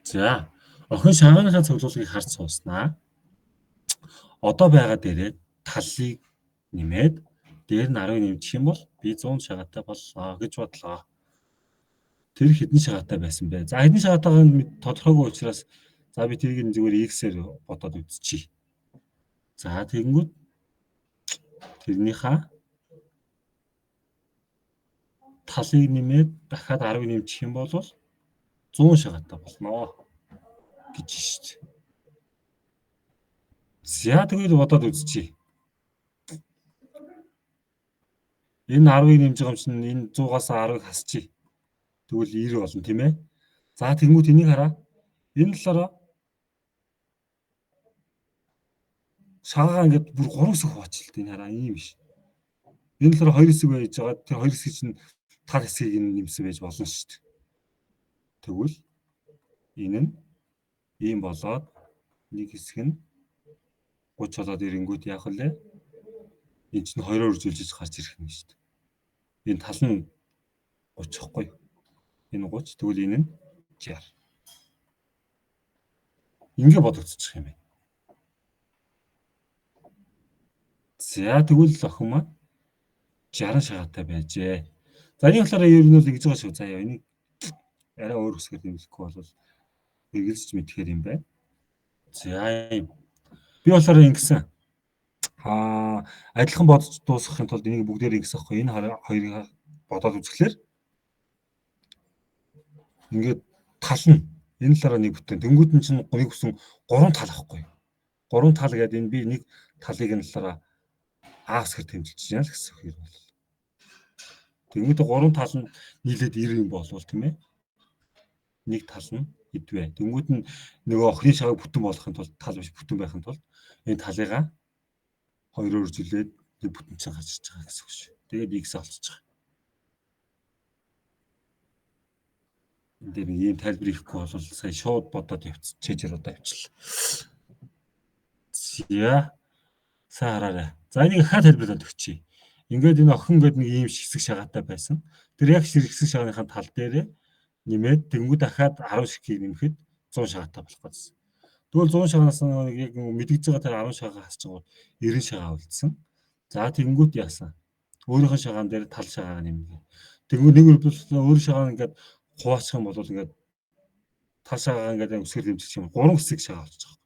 За охин шагааныхаа цуглуулгыг харж сууснаа. Одоо байгаа дээрээ талыг нэмээд дээр нь 10-ыг нэмчих юм бол би 100 шагаатай боллоо гэж бодлоо. Тэр хэдэн шагаатай байсан бэ? За хэдэн шагаатайгаа тодорхойгүй учраас за би тэрийг нь зүгээр x-ээр бодоод үзчихье. За тэгэнгүүт тэрнийхээ талыг нэмээд дахиад 10-ыг нэмчих юм бол 100 шагаатай болно гэж шүү дээ. За тэгвэл бодоод үзчихье. Энэ 10-ыг нэмж байгаа юм чинь энэ 100-аас 10-ыг хасчих. Тэгвэл 90 болно тийм ээ. За тэгэнгүүт энийг хараа. Энэ талаараа шаагаа ингээд бүр 3 хэсэг хуваачилт энэ хараа ийм биш. Энэ талаараа 2 хэсэг байж байгаа. Тэр 2 хэсгийг чинь тал хэсгийг нь нэмсэн байж болно шүү дээ. Тэгвэл энэ нь ийм болоод нэг хэсэг нь 30 болоод ирэнгүүт яах вэ? Энэ чинь 2-оор үржүүлж гарч ирэх юм шүү дээ. Энэ тал нь 30 хгүй. Энэ 30 тэгвэл энэ нь 60. Ингээ бодогдчих юм байна. За тэгвэл охин маань 60 шагаатай байжээ. За энэ болохоор ер нь бол ингэж байгаа шүү. За яа энийг арай өөр хэсгээр нэмэхгүй бол эргэлзэж мэдхээр юм байна. За юм. Би болохоор ингэсэн. Адилхан бодож дуусгахын тулд энийг бүгдээр ингэсэн аахгүй. Энэ хоёрыг бодоод үзэхлээр ингээд тал нь энэ талаараа нэг бүтэн. Тэнгүүд нь чинь нэг хүсэн 3 тал ахгүй. 3 тал гэдэг энэ би нэг талыг энэ талаараа А хэсгээр тэмдэглэж байна л гэсэн үг юм бол. Тэнгүүд 3 тал нь нийлээд 90 юм болвол тийм ээ. Нэг тал нь хэд вэ? Тэнгүүд нь нөгөө охины шагааг бүтэн болгохын тулд тал биш бүтэн байхын тулд энэ талыгаа хоёроор үржүүлээд нэг бүтэн чинь гарч ирж байгаа гэсэн үг шүү. Тэгээд x олцож байгаа. Энэ дээр нэг ийм тайлбар хийхгүй бол сая шууд бодоод явц чэжэр удаа явчихлаа. За сайн хараарай. За энийг хаа тайлбарлаад өгчий. Ингээд энэ охин гээд нэг ийм хэсэг шагаатай байсан. Тэр яг хэсэг шагааныхаа тал дээрээ нэмээд тэнгууд дахиад 10 ширхгийг нэмэхэд 100 шагаатай болох гэсэн. Тэгвэл 100 шагаанаас нэг яг мэдгэж байгаа тэр 10 шагаа хасчихгоо 90 шагаа үлдсэн. За тэнгууд яасан? Өөрийнхөө шагаан дээр тал шагаа нэмнэ. Тэнгүүд нэг өрөвдөл өөр шагаа ингээд хуваачих юм бол ингээд тал шагаа ингээд өсгөр дэмжих юм. 3 хэсэг шагаа болчих жоох.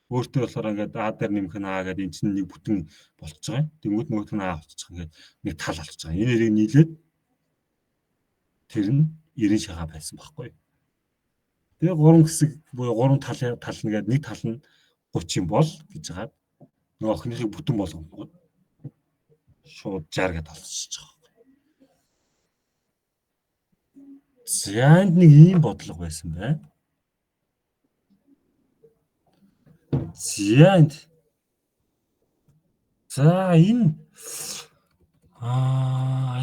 Өөртөө болохоор ингээд А дээр нэмэх нь А гэдэг эн чинь нэг бүтэн болчихж байгаа юм. Тэнгүүд нөгөөх нь А болчих ингээд нэг тал болчихж байгаа. Энэ хоёрыг нийлээд тэр нь 90 шагаа байсан байхгүй. Тэгээ 3 хэсэг буюу 3 тал тал нэгээд нэг тал нь 30 юм бол гэж хагаад нөгөө охиныхыг бүтэн болгонгууд шууд 60 гэдээ олчихж байгаа. За энд нэг ийм бодлого байсан байна. За энд за энэ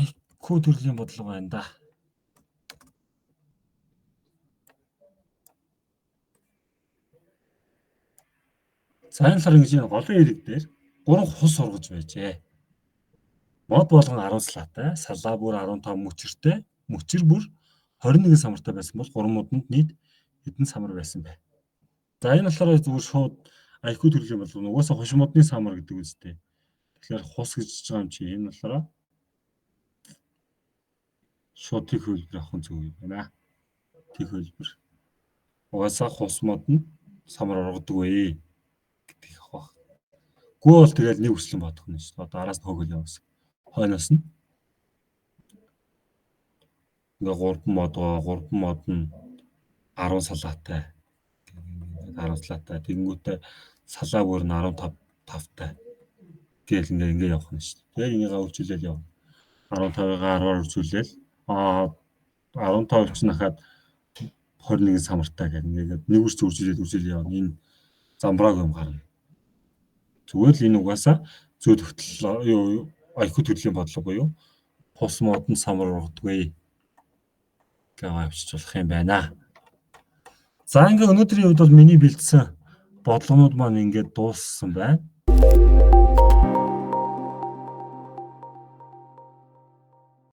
IQ төрлийн бодлого байна да. За энэ болохоор ингэж голын эрэг дээр 3 хус ургаж байжээ. Мод болгон 10 салаатай, салаа бүр 15 мөчөртэй, мөчөр бүр 21 самартай байсан бол 3 модонд нийт хэдэн самар байсан бэ? За энэ болохоор зүгээр шууд IQ төрлийн бодлого. Угаасаа хуш модны самар гэдэг үстэй. Тэгэхээр хус гэж байгаа юм чи энэ болохоор шууд тэг хөлбөр авах нь зөв юм байна. Тэг хөлбөр. Угаасаа хус мод нь самар ургадаг вэ гэдгийг авах. Гүү бол тэгэл нэг хүслэн бодох нь шүү дээ. Одоо араас нь хөөгөл явсан. Хойноос нь ингээ 3 модгоо 3 мод нь 10 салаатай. 10 салаатай. Тэгэнгүүтээ салаа бүр нь 15 тавтай. Гээл ингээ ингээ явах нь шүү дээ. Тэгээ энийгээ үржүүлээл явна. 15-ыг 10-аар үржүүлээл 15 чинь хахад 21 самартай гэх ингээд нэг үрс үржүүлээд үржүүлээ явна. Энэ замбрааг юм гарна. Зүгээр л энэ угаасаа зөө төгтөл юу IQ төрлийн бодлого буюу хус модон самар ургадгүй гэж авчиж болох юм байна. За ингээ өнөөдрийн хувьд бол миний бэлдсэн бодлогонууд маань ингээд дууссан байна.